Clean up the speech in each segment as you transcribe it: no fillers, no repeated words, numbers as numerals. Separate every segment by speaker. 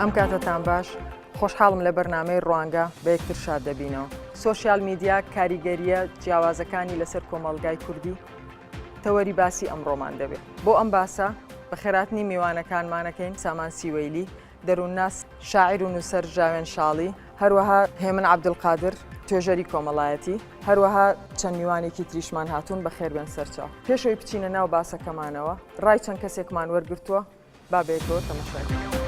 Speaker 1: ئەم کاتەتان باش خۆشحاڵم لە بەرنامەی ڕوانگە بە یەکتر شاد دەبینەوە. سۆشیال میدیا کاریگەرییە جیاوازەکانی لەسەر کۆمەڵگای کوردی تەوەری باسی ئەمڕۆمان دەبێت. بۆ ئەم باسە بەخێراتنی میوانەکانمانەکەین سامان سیوەیلی، دەروونناس، شاعیر و نووسەر ژاوێن شاڵی، هەروەها هێمن عەبدولقادر، توێژەری کۆمەڵایەتی، هەروەها چەند میوانێکی تریشمان هاتوون، بەخێربێن سەرچاو. پێش ئەوەی بچینە ناو باسەکەمانەوە، ڕای چەند کەسێکمان وەرگرتووە، با بەیەکەوە تەمەشای بکەین.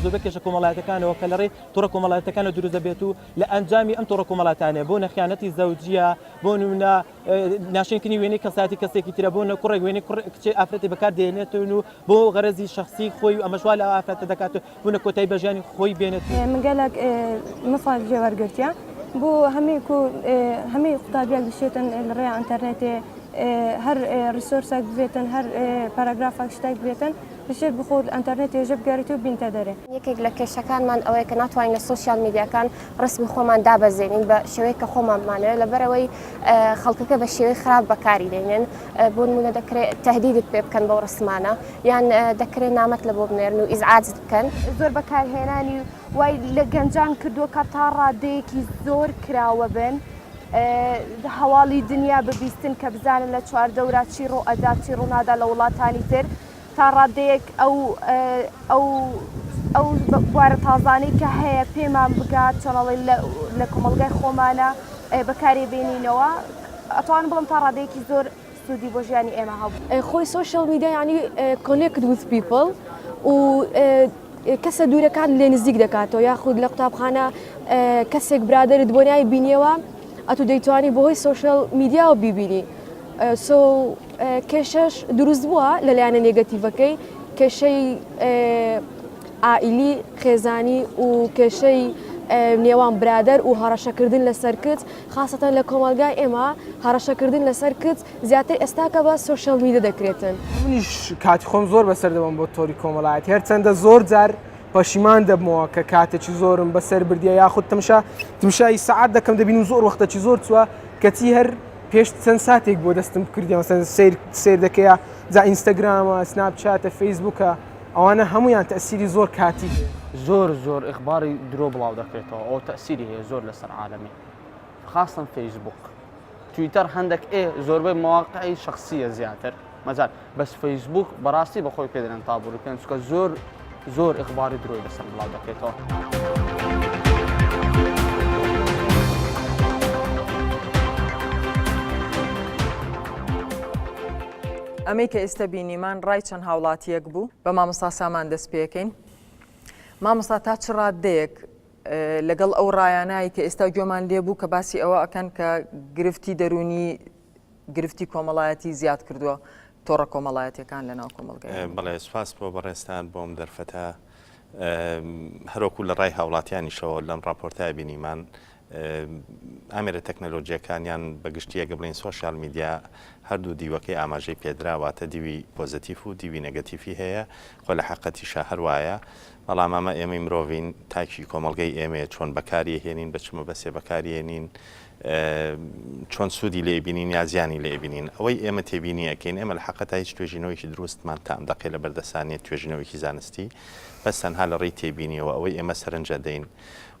Speaker 2: زۆربەی کێشە کۆمەڵایەتەکانەوە کە لە ڕێی تۆڕە کۆمەڵایەتەکانەوە دروست دەبێت و لە ئەنجامی ئەم تۆڕە کۆمەڵاتانە بۆ نەخیانەتی زەوجیە بۆ نمونە ناشرینکردنی وێنەی کەسایەتی کەسێکی ترە بۆ نە کوڕێک وێنەی کوڕ کچێ ئافرەتی بەکار دێنێتن و بۆ غەرەزی شخصی خۆی و ئەمەش وا لە ئافرەتە دەکات و بوونە کۆتایی بە ژیانی خۆی بێنێت.
Speaker 3: من گەلەک مفاد جێ وەرگرتیە بۆ هەمی کو هەمی قوتابیەک دشێتن لە ڕێیا ئەنتەرنێتێ هەر resource ێک بێتن هەر پاراگرافێک شتێک بێتن دشێت بخۆ ئەنتەرنێتێ ژە بگەریت و بینتە دەرێ.
Speaker 4: یەکێک لە کێشەکانمان ئەوەیە کە ناتوانین لە سۆشیال میدیاکان ڕسمی خۆمان دابەزێنین بە شێوەیەک کە خۆمان بمانەوێت لەبەرئەوەی خەڵکەکە بە شێوەی خراپ بەکاری دێنن بۆ نمونە دەکرێت تهدیدت پێ بکەن بەو ڕسمانە یان دەکرێت نامەت لە بۆ بنێرن و ئیزعاجت بکەن.
Speaker 5: زۆر بەکارهێنانی وای لە گەنجان کردووە کە تا ڕادەیەکی زۆر کراوە بن هەواڵی دنیا ببیستن کە بزانن لە چواردەورا چی ڕووئەدا چی ڕوونادا لە وڵاتانی تر تا ڕادەیەک ئەو ئەو ئەو بوارە تازانەی کە هەیە پێمان بگات چۆنەڵی لە کۆمەڵگای خۆمانە بەکاری بێنینەوە ئەتوانم بڵێم تا ڕادەیەکی زۆر سوودی بۆ ژیانی ئێمە هەبوو.
Speaker 3: خۆی social media یانی connect with people و کەسە دوورەکان لێ نزیک دەکاتەوە یاخود لە قوتابخانە کەسێک برادەرت بۆ نای بینیەوە ئەتو دەیتوانی بەهۆی social media وە بیبینی so کێشەش دروست بووە لە لایەنە negative ەکەی کێشەی عائیلی خێزانی و کێشەی نێوان برادەر و هەڕەشەکردن لەسەر کچ خاسەتەن لە کۆمەڵگای ئێمە هەڕەشەکردن لەسەر کچ زیاتر ئێستاکە بە social media دەکرێتن.
Speaker 6: منیش کاتی خۆم زۆر بەسەر دەبەم بۆ تۆری کۆمەڵایەتی هەرچەندە زۆر جار پەشیمان دەبمەوە کە کاتێکی زۆرم بەسەر بردیە یاخود تمشا تمشای سەعات دەکەم دەبینم زۆر وەختەکی زۆر چووە کەچی هەر پێش چەند ساتێک بۆ دەستم کردی مەسەن سیر سیر دەکەیە جا ئینستاگرامە سناپچاتە فەیسبوکە ئەوانە هەمویان تەسیری زۆر کاتی هەیە.
Speaker 7: زۆر زۆر ئیخباری درۆ بڵاو دەکرێتەوە ئەوە تەسیری هەیە زۆر لەسەر عالەمی خاصەن فەیسبوک تویتەر هەندێک ئێ زۆربەی مواقعی شخصیە زیاتر مەجال بەس فەیسبوک بەڕاستی بەخۆی پێ دەرێن تابوری بکەن چونکە زۆر زۆر ئیخباری درۆی لەسەر بڵاو دەکرێتەوە.
Speaker 1: ئەمەی کە ئێستا بینیمان ڕای چەند هاوڵاتیەک بوو. بە مامۆستا سامان دەست پێکەین. مامۆستا تا چ ڕاددەیەک لەگەڵ ئەو ڕایانای کە ئێستا گوێمان لێ بوو کە باسی ئەوە ئەکەن کە گرفتی دەروونی گرفتی کۆمەڵایەتی زیاد کردووە تۆڕە کۆمەڵایەتیەکان لە ناو کۆمەڵگای ئێمە.
Speaker 8: بەڵێ سوپاس بۆ بەڕێزتان بۆ ئەم دەرفەتە. هەروەکو لە ڕای هاوڵاتیانیشەوە لەم ڕاپۆرتە بینیمان ئامێرە تەکنەلۆژیەکان یان بە گشتی ئەگە بڵێین social media هەردوو دیوەکەی ئاماژەی پێدرا واتە دیوی positive و دیوی negative ی هەیە خۆ لە حەقەتیشا هەر وایە بەڵام ئەمە ئێمەی مرۆڤین تاکی کۆمەڵگەی ئێمەیە چۆن بەکاری هێنین بە چ مەبەسێ بەکاری هێنین. چۆن سوودی لێ بینین یا زیانی لێ بینین؟ ئەوەی ئێمە تێبینی ئەکەین، ئێمە لە حەقەتا هیچ توێژینەوەیەکی دروستمان تا ئەم دەقەی لەبەردەستا نییە، توێژینەوەیەکی زانستی، بەس تەنها لە ڕێی تێبینیەوە ئەوەی ئێمە سەرنج ئەدەین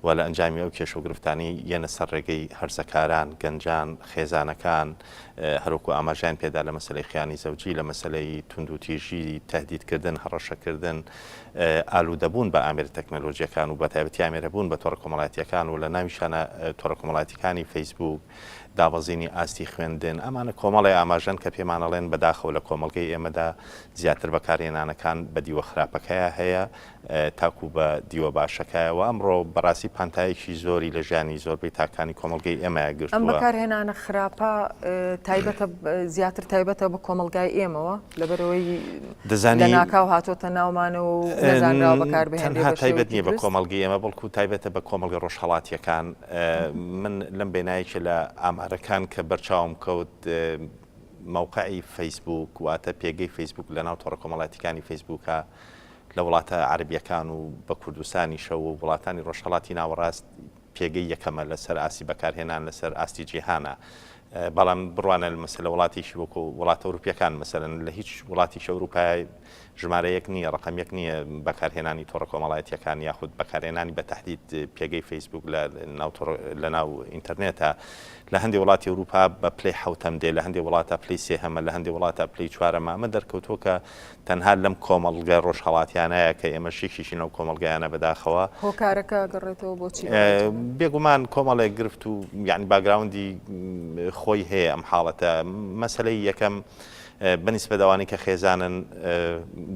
Speaker 8: و لە ئەنجامی ئەو کێشە و گرفتانەی یەنە سەر ڕێگەی هەرزەکاران، گەنجان، خێزانەکان، هەروەکو ئاماژەیان پێدا لە مەسەلەی خیانی زەوجی، لە مەسەلەی توندوتیژی، تەهدیدکردن، هەڕەشەکردن، ئالوودەبوون بە ئامێرە تەکنەلۆژییەکان و بەتایبەتی ئامێرەبوون بە تۆڕە کۆمەڵایەتییەکان و لە ناویشانە تۆڕە کۆمەڵایەتییەکانی فەیسبووک، دابەزینی ئاستی خوێندن، ئەمانە کۆمەڵێ ئاماژەن کە پێمان ئەڵێن بەداخەوە لە کۆمەڵگەی ئێمەدا زیاتر بەکارهێنانەکان بە دیوە خراپەکەیا هەیە تاکو بە دیوە باشەکایە و ئەمڕۆ بەڕاستی پانتایەکی زۆری لە ژیانی زۆربەی تاکانی کۆمەڵگەی ئێمەیا
Speaker 1: ئەم
Speaker 8: گرتووە.
Speaker 1: بەکارهێنانە خراپە تایبەتە زیاتر تایبەتە بە کۆمەڵگای ئێمەوە؟ لەبەرئەوەی
Speaker 8: دەزانی
Speaker 1: لەناکاو هاتۆتە ناومانەوە و نەزانراوە بەکاربهێنرێ
Speaker 8: تەنها
Speaker 1: بە
Speaker 8: تایبەت
Speaker 1: شێوەیەکی
Speaker 8: نییە بە
Speaker 1: دروست؟
Speaker 8: کۆمەڵگەی ئێمە بەڵکو تایبەتە بە کۆمەڵگە ڕۆژهەڵاتییەکان من لەم بینایەکی لە ئامارەکان کە بەرچاوم کەوت مەوقعی فەیسبووک واتە پێگەی فەیسبووک لە ناو تۆڕە کۆمەڵایەتیەکانی فەیسبووکە لە وڵاتە عەربیەکان و بە کوردستانیشەوە و وڵاتانی ڕۆژهەڵاتی ناوەڕاست پێگەی یەکەمە لەسەر ئاستی بەکارهێنان لەسەر ئاستی جیهانە بەڵام بڕوانە مەسەلە وڵاتێکی وەکو وڵاتە ئەوروپیەکان مەسەلەن لە هیچ وڵاتێکی ئەوروپای ژمارە یەک نییە ڕقم یەک نییە بەکارهێنانی تۆڕە کۆمەڵایەتیەکان یاخود بەکارهێنانی بە تهدید پێگەی فەیسبوک لە ناو لە ناو ئینتەرنێتە لە هەندێک وڵاتی ئەوروپا بە پلەی حوتەم دێ لە هەندێک وڵاتە پلەی سێهەمە لە هەندێک وڵاتە پلەی چوارەمە ئەمە دەرکەوتووە کە تەنها لەم کۆمەڵگە ڕۆژهەڵاتیانەیە کە ئێمەش یەکێکین لەو کۆمەڵگایانە بەداخەوە.
Speaker 1: هۆکارەکە ئەگەڕێتەوە بۆ چی؟
Speaker 8: بێگومان کۆمەڵێک گرفت و یانی background ی خۆی هەیە ئەم حاڵەتە. مەسەلەی یەکەم بەنیسبەت ئەوانەی کە خێزانن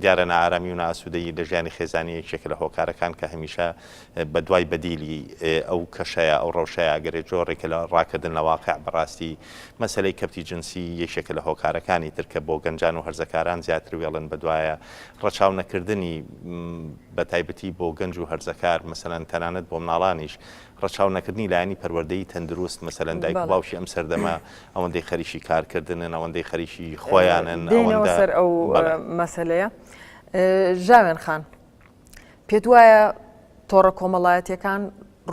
Speaker 8: دیارە نائارامی و نائاسوودەیی لە ژیانی خێزانی یەکێکە لە هۆکارەکان کە هەمیشە بە دوای بەدیلی ئەو کەشەیە، ئەو ڕەوشەیە ئەگەرێ جۆرێکە لە ڕاکردن لە واقع بەڕاستی مەسەلەی کەپتی جنسی یەکێکە لە هۆکارەکانی تر کە بۆ گەنجان و هەرزەکاران زیاتر وێڵن بەدوایە ڕەچاو نەکردنی بە تایبەتی بۆ گەنج و هەرزەکار مەسەلەن تەنانەت بۆ مناڵانیش ڕەچاو نەکردنی لایەنی پەروەردەیی تەندروست مەسەلەن دایک و باوکی ئەم سەردەمە ئەوەندەی خەریکی کارکردنن ئەوەندەی خەریکی خۆیانن
Speaker 1: دێینەوە سەر ئەو مەسەلەیە ژاوێن خان. پێت وایە تۆڕە کۆمەڵایەتیەکان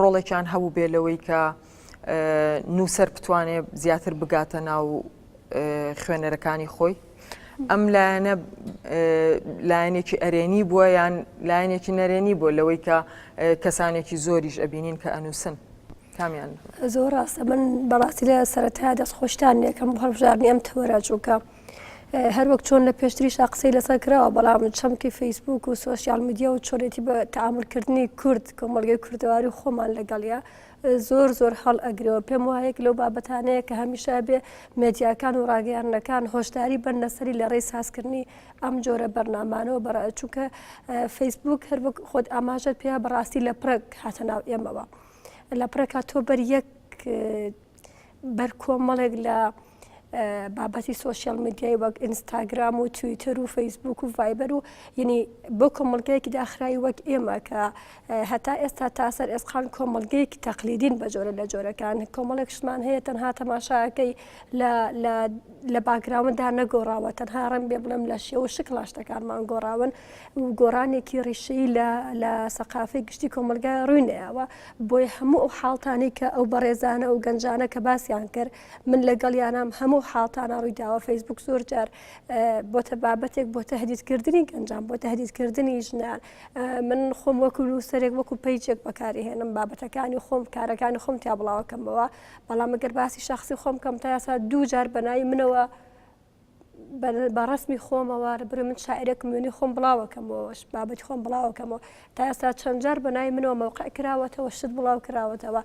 Speaker 1: ڕۆڵێکیان هەبوو بێ لەوەی کە نووسەر بتوانێ زیاتر بگاتە ناو خوێنەرەکانی خۆی؟ ئەم لایەنە لایەنێکی ئەرێنی بووە یان لایەنێکی نەرێنی بووە لەوەی کە کەسانێکی زۆریش ئەبینین کە ئەنووسن کامیان؟
Speaker 9: زۆر ڕاستە من بەڕاستی لە سەرەتا دەستخۆشتان لێکەم بۆ هەڵبژاردنی ئەم تەوەرە چونکە هەر وەک چۆن لە پێشتریشا قسەی لەسەر کراوە بەڵام چەمکی فەیسبوک و سۆشیال میدیا و چۆنێتی بە تەعامولکردنی کورد کۆمەڵگەی کوردەواری خۆمان لەگەڵیا زۆر زۆر هەڵ ئەگرەوە پێم وایە لەو بابەتانەیە کە هەمیشە بێ مێدیاکان و ڕاگەیاندنەکان هۆشداری بەن لەسەری لە ڕێی سازکردنی ئەم جۆرە بەرنامانەوە بەڕ چونکە فەیسبوک هەر وەک خۆت ئاماژەت پێ بەڕاستی لە پرەک هاتە ناو ئێمەوە لە پرەکە تۆ بەر یەک بەر کۆمەڵێک لە بابەتی سۆشیال میدیای وەک ئینستاگرام و تویتەر و فەیسبوک و ڤایبەر و یعنی بۆ کۆمەڵگەیەکی داخراوی وەک ئێمە کە هەتا ئێستا تا سەر ئێسقان کۆمەڵگەیەکی تەقلیدین بە جۆرە لە جۆرەکان کۆمەڵێک شتمان هەیە تەنها تەماشاکەی لە لە لە background دا نەگۆڕاوە تەنها ڕەنگ بێ بڵێم لە شێوە و شکڵا شتەکانمان گۆڕاون و گۆڕانێکی ڕیشەیی لە لە سەقافەی گشتی کۆمەڵگای ڕووی نەیاوە بۆیە هەموو ئەو حاڵتانەی کە ئەو بەڕێزانە و گەنجانە کە باسیان کرد من لەگەڵیانام هەموو حاڵتانە ڕووی داوە فەیسبوک زۆر جار بۆتە بابەتێک بۆ تهدیدکردنی گەنجان بۆ تهدیدکردنی ژنان من خۆم وەکو نووسەرێک وەکو page ێک بەکاری هێنم بابەتەکانی خۆم کارەکانی خۆم تیا بڵاوەکەمەوە بەڵام ئەگەر باسی شخصی خۆم کەم تا ئێستا دوو جار بەناوی منەوە بە ڕسمی خۆمەوە برێ من شاعرێکم وێنەی خۆم بڵاوەکەمەوە بابەتی خۆم بڵاوەکەمەوە تا ئێستا چەند جار بە ناوی منەوە مەوقع کراوەتەوە شت بڵاو کراوەتەوە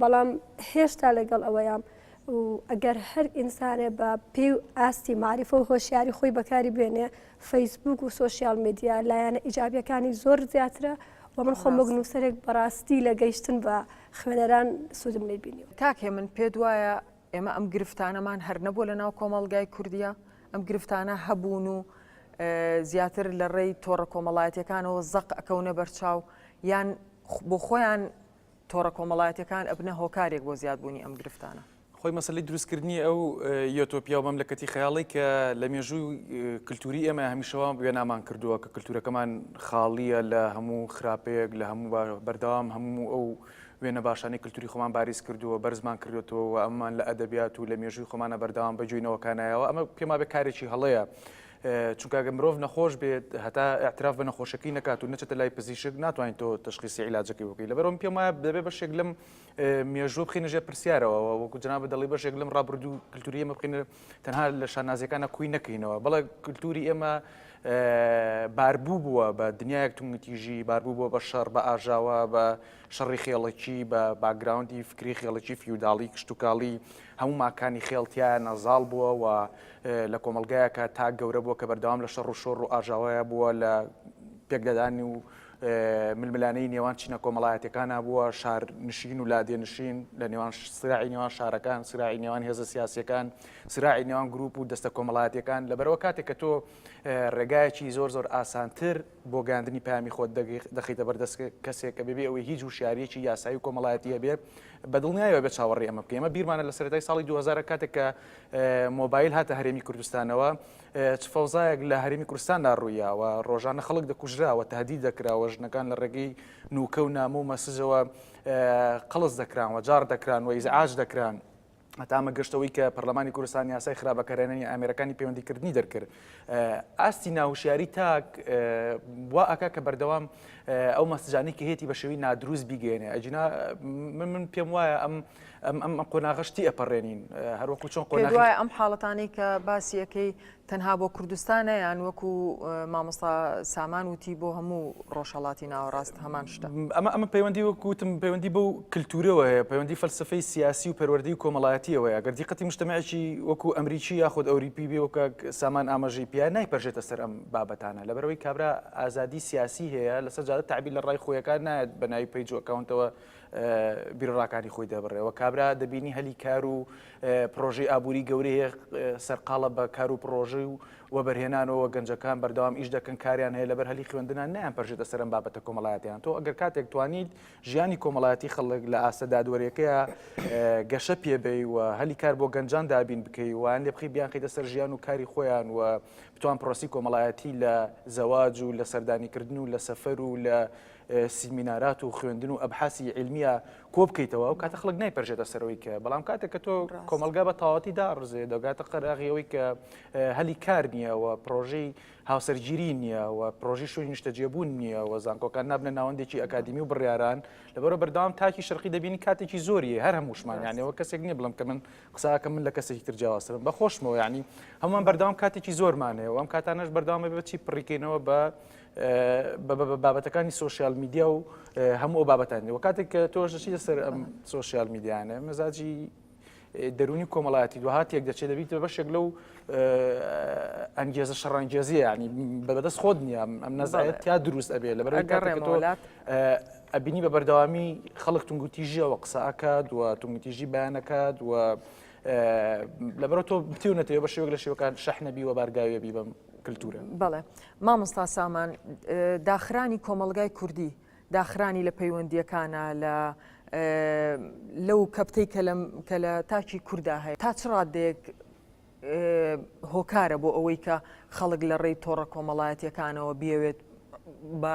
Speaker 9: بەڵام هێشتا لەگەڵ ئەوەیام و ئەگەر هەر ئینسانێ بە پێی و ئاستی مەعریفە و هۆشیاری خۆی بەکاری بێنێ فەیسبوک و سۆشیال میدیا لایەنە ئیجابیەکانی زۆر زیاترە و من خۆم وەک نووسەرێک بەڕاستی لە گەیشتن بە خوێنەران سوودم لێ بینیوە.
Speaker 1: کاک هێمن پێت وایە ئێمە ئەم گرفتانەمان هەر نەبووە لە ناو کۆمەڵگای کوردیا؟ ئەم گرفتانە هەبوون و زیاتر لە ڕێی تۆڕە کۆمەڵایەتیەکانەوە زەق ئەکەونە بەرچاو یان بۆ خۆیان تۆڕە کۆمەڵایەتیەکان ئەبنە هۆکارێک بۆ زیادبوونی ئەم گرفتانە؟
Speaker 10: خۆی مەسەلەی دروستکردنی ئەو یۆتۆپیا و مەملەکەتی خەیاڵی کە لە مێژووی کللتوری ئێمە هەمیشەوە وێنامان کردووە کە کللتورەکەمان خاڵیە لە هەموو خراپەیەک لە هەموو بەردەوام هەموو ئەو. وێنە باشانەی کلتوری خۆمان باریز کردووە، بەرزمان کردوێتەوە و ئەمەمان لە ئەدەبیات و لە مێژووی خۆمانە بەردەوام بە گوێی نەوەکانایەوە، ئەمە پێم وابێ کارێکی هەڵەیە. چونکە ئەگەر مرۆڤ نەخۆش بێت هەتا ئیعتراف بە نەخۆشەکەی نەکات و نەچێتە لای پزیشک ناتوانیت تۆ تەشخیسی عیلاجەکەی بکەیت. لەبەرئەوە من پێم وایە دەبێ بەشێک لەم مێژوو بخینە ژێر پرسیارەوە وەکو جەنابت دەڵێی بەشێک لەم ڕابردوو کلتوری ئێمە بخینە تەنها لە شانازیەکانە کوی نەکەینەوە بەڵێ کلتوری ئێمە باربوو بووە بە دنیایەک تونگتیژی باربوو بووە بە شەڕ بە ئاژاوە بە شەڕی خێڵەکی بە background ی فکری خێڵەکی فیوداڵی کشتتوکاڵی هەموو ماکانی خێڵ تیایا نەزاڵ بووە و لە کۆمەلگایەکە تا گەورە بووە کە بەردەوام لە شەڕ و شۆڕ و ئاژاوەیە بووە لە پێکدادانی و ململانێی نێوان چینە کۆمەڵایەتیەکانا بووە، شار نشین و لادێ نشین، لە نێوان سراعی نێوان شارەکان، سراعی نێوان هێزە سیاسیەکان، سراعی نێوان گروپ و دەستە کۆمەڵایەتیەکان، لەبەرئەوە کاتێک کە تۆ ڕێگایەکی زۆر زۆر ئاسانتر بۆ گەیاندنی پەیامی خۆت دەخەیتە بەردەست کەسێک کە بەبێ ئەوەی هیچ وشیاریەکی یاسایی و کۆمەڵایەتی هەبێ، بە دڵنیایەوە بێ چاوەڕێی ئەمە بکەین. ئێمە بیرمانە لە سەرەتای ساڵی 2000 کاتێک کە مۆبایل هاتە هەرێمی کوردستانەوە، چ فەوزایەک لە هەرێمی کوردستاندا ڕوویا و ڕۆژانە خەڵک دەکوژرا و تهدید دەکرا و ژنەکان لە ڕێگەی نوکە و نامە و مەسجەوە قەڵس دەکران و جاڕ دەکران و ئیزعاج دەکران. هەتا ئەمە گەشتەوەی کە پەرلەمانی کوردستان یاسای خراپ بەکارهێنانی ئامێرەکانی پەیوەندیکردنی دەرکرد. ئاستی ناهوشیاری تاک وا ئەکا کە بەردەوام ئەو مەسجانەی کە هێتی بە شێوەی نادروست بیگەێنێ. ئەگینا من من پێم وایە ئەم ئەم ئەم قۆناغەش تێئەپەڕێنین هەروەکو چۆن قۆناغی. پێت وایە
Speaker 1: ئەم حاڵەتانەی کە باسی ئەکەی تەنها بۆ کوردستانە یان وەکو مامۆستا سامان وتی بۆ هەموو ڕۆژهەڵاتی ناوەڕاست هەمان شتە؟
Speaker 10: ئەمە ئەمە پەیوەندی وەکو وتم پەیوەندی بەو کلتورەوە هەیە پەیوەندی فەلسەفەی سیاسی و پەروەردەی و کۆمەڵایەتیەوە هەیە گەر دیقەتی مجتەمعێکی وەکو ئەمریکی یاخود ئەوریپی بێ وەک سامان ئاماژەی پیا نایپەرژێتە سەر ئەم بابەتانە لەبەرئەوەی کابرا ئازادی سیاسی هەیە لەسەر جادە تەعبیر لە ڕای خۆیەکان نایەت بە ناوی page و account ەوە بیروڕاکانی خۆی دەبڕێ و کابرا دەبینی هەلی کار و پرۆژەی ئابووری گەورەی هەیە سەرقاڵە بە کار و پرۆژەی و وەبەرهێنانەوە گەنجەکان بەردەوام ئیش دەکەن کاریان هەیە لەبەر هەلی خوێندنان نیان پەرژێتە سەر ئەم بابەتە کۆمەڵایەتیان تۆ ئەگەر کاتێک توانیت ژیانی کۆمەڵایەتی خەڵک لە ئاستە دادوەریەکەیە گەشە پێبەی و هەلی کار بۆ گەنجان دابین بکەی وان لێ بخی بیانخەیتە سەر ژیان و کاری خۆیان و بتوان پرۆسی کۆمەڵایەتی لە زەواج و لە سەردانیکردن و لە سەفەر و لە سیمینارات و خوێندن و ئەبحاسی عیلمیە کۆ بکەیتەوە ئەو کاتە خەڵک نایپەرژێتە سەرەوەی کە بەڵام کاتێک کە تۆ کۆمەڵگا بە تەواوەتی داڕزێ دەگاتە قەراغی ئەوەی کە هەلی کار نییە و پرۆژەی هاوسەرگیری نییە و پرۆژەی شوێنی نیشتەجێبوون نییە و زانکۆکان نابنە ناوەندێکی ئەکادیمی و بڕیاران لەبەرەوە بەردەوام تاکی شەرقی دەبینی کاتێکی زۆری هەر هەمووشمان یانەوە کەسێک نییە بڵم کە من قساکە من لە کەسێکی تر جیاوازترم بە خۆشمەوە یعنی هەمووان بەردەوام کاتێکی زۆرمان هەیە و ئەم کاتانەش بەردەوامە بە چی پڕیکەینەوە بە بە بابەتەکانی social media و هەموو ئەو بابەتانی و کاتێک کە تۆش دەچیتە سەر ئەم social media نە مەزاجی دەرونی کۆمەڵایەتی دوهات تێک دەچێت دەبیت بە بەشێک لەو ئەنگێزە شەڕانگێزیە ینی بەدەست خۆت نییە ئەم نەزایەت تیا دروست ئەبێ لە بەرەوەی تۆ ئەبینی بە بەردەوامی خەڵک تونگوتیژیەوە قسە ئەکات و تونگوتیژی بەیانەکات و لەبەرە تۆ بتیونەتەوە بە شێوەک لە شێوەکان شەحنەبی و بارگاویە بی بەم کلتورە.
Speaker 1: بەڵێ مامۆستا سامان داخرانی کۆمەڵگای کوردی داخرانی لە پەیوەندیەکانە لە لەو کەپتەی کە لە تاکی کوردا هەیە تا چ ڕادەیەک هۆکارە بۆ ئەوەی کە خەڵک لە ڕێی تۆڕە کۆمەڵایەتیەکانەوە بیەوێت بە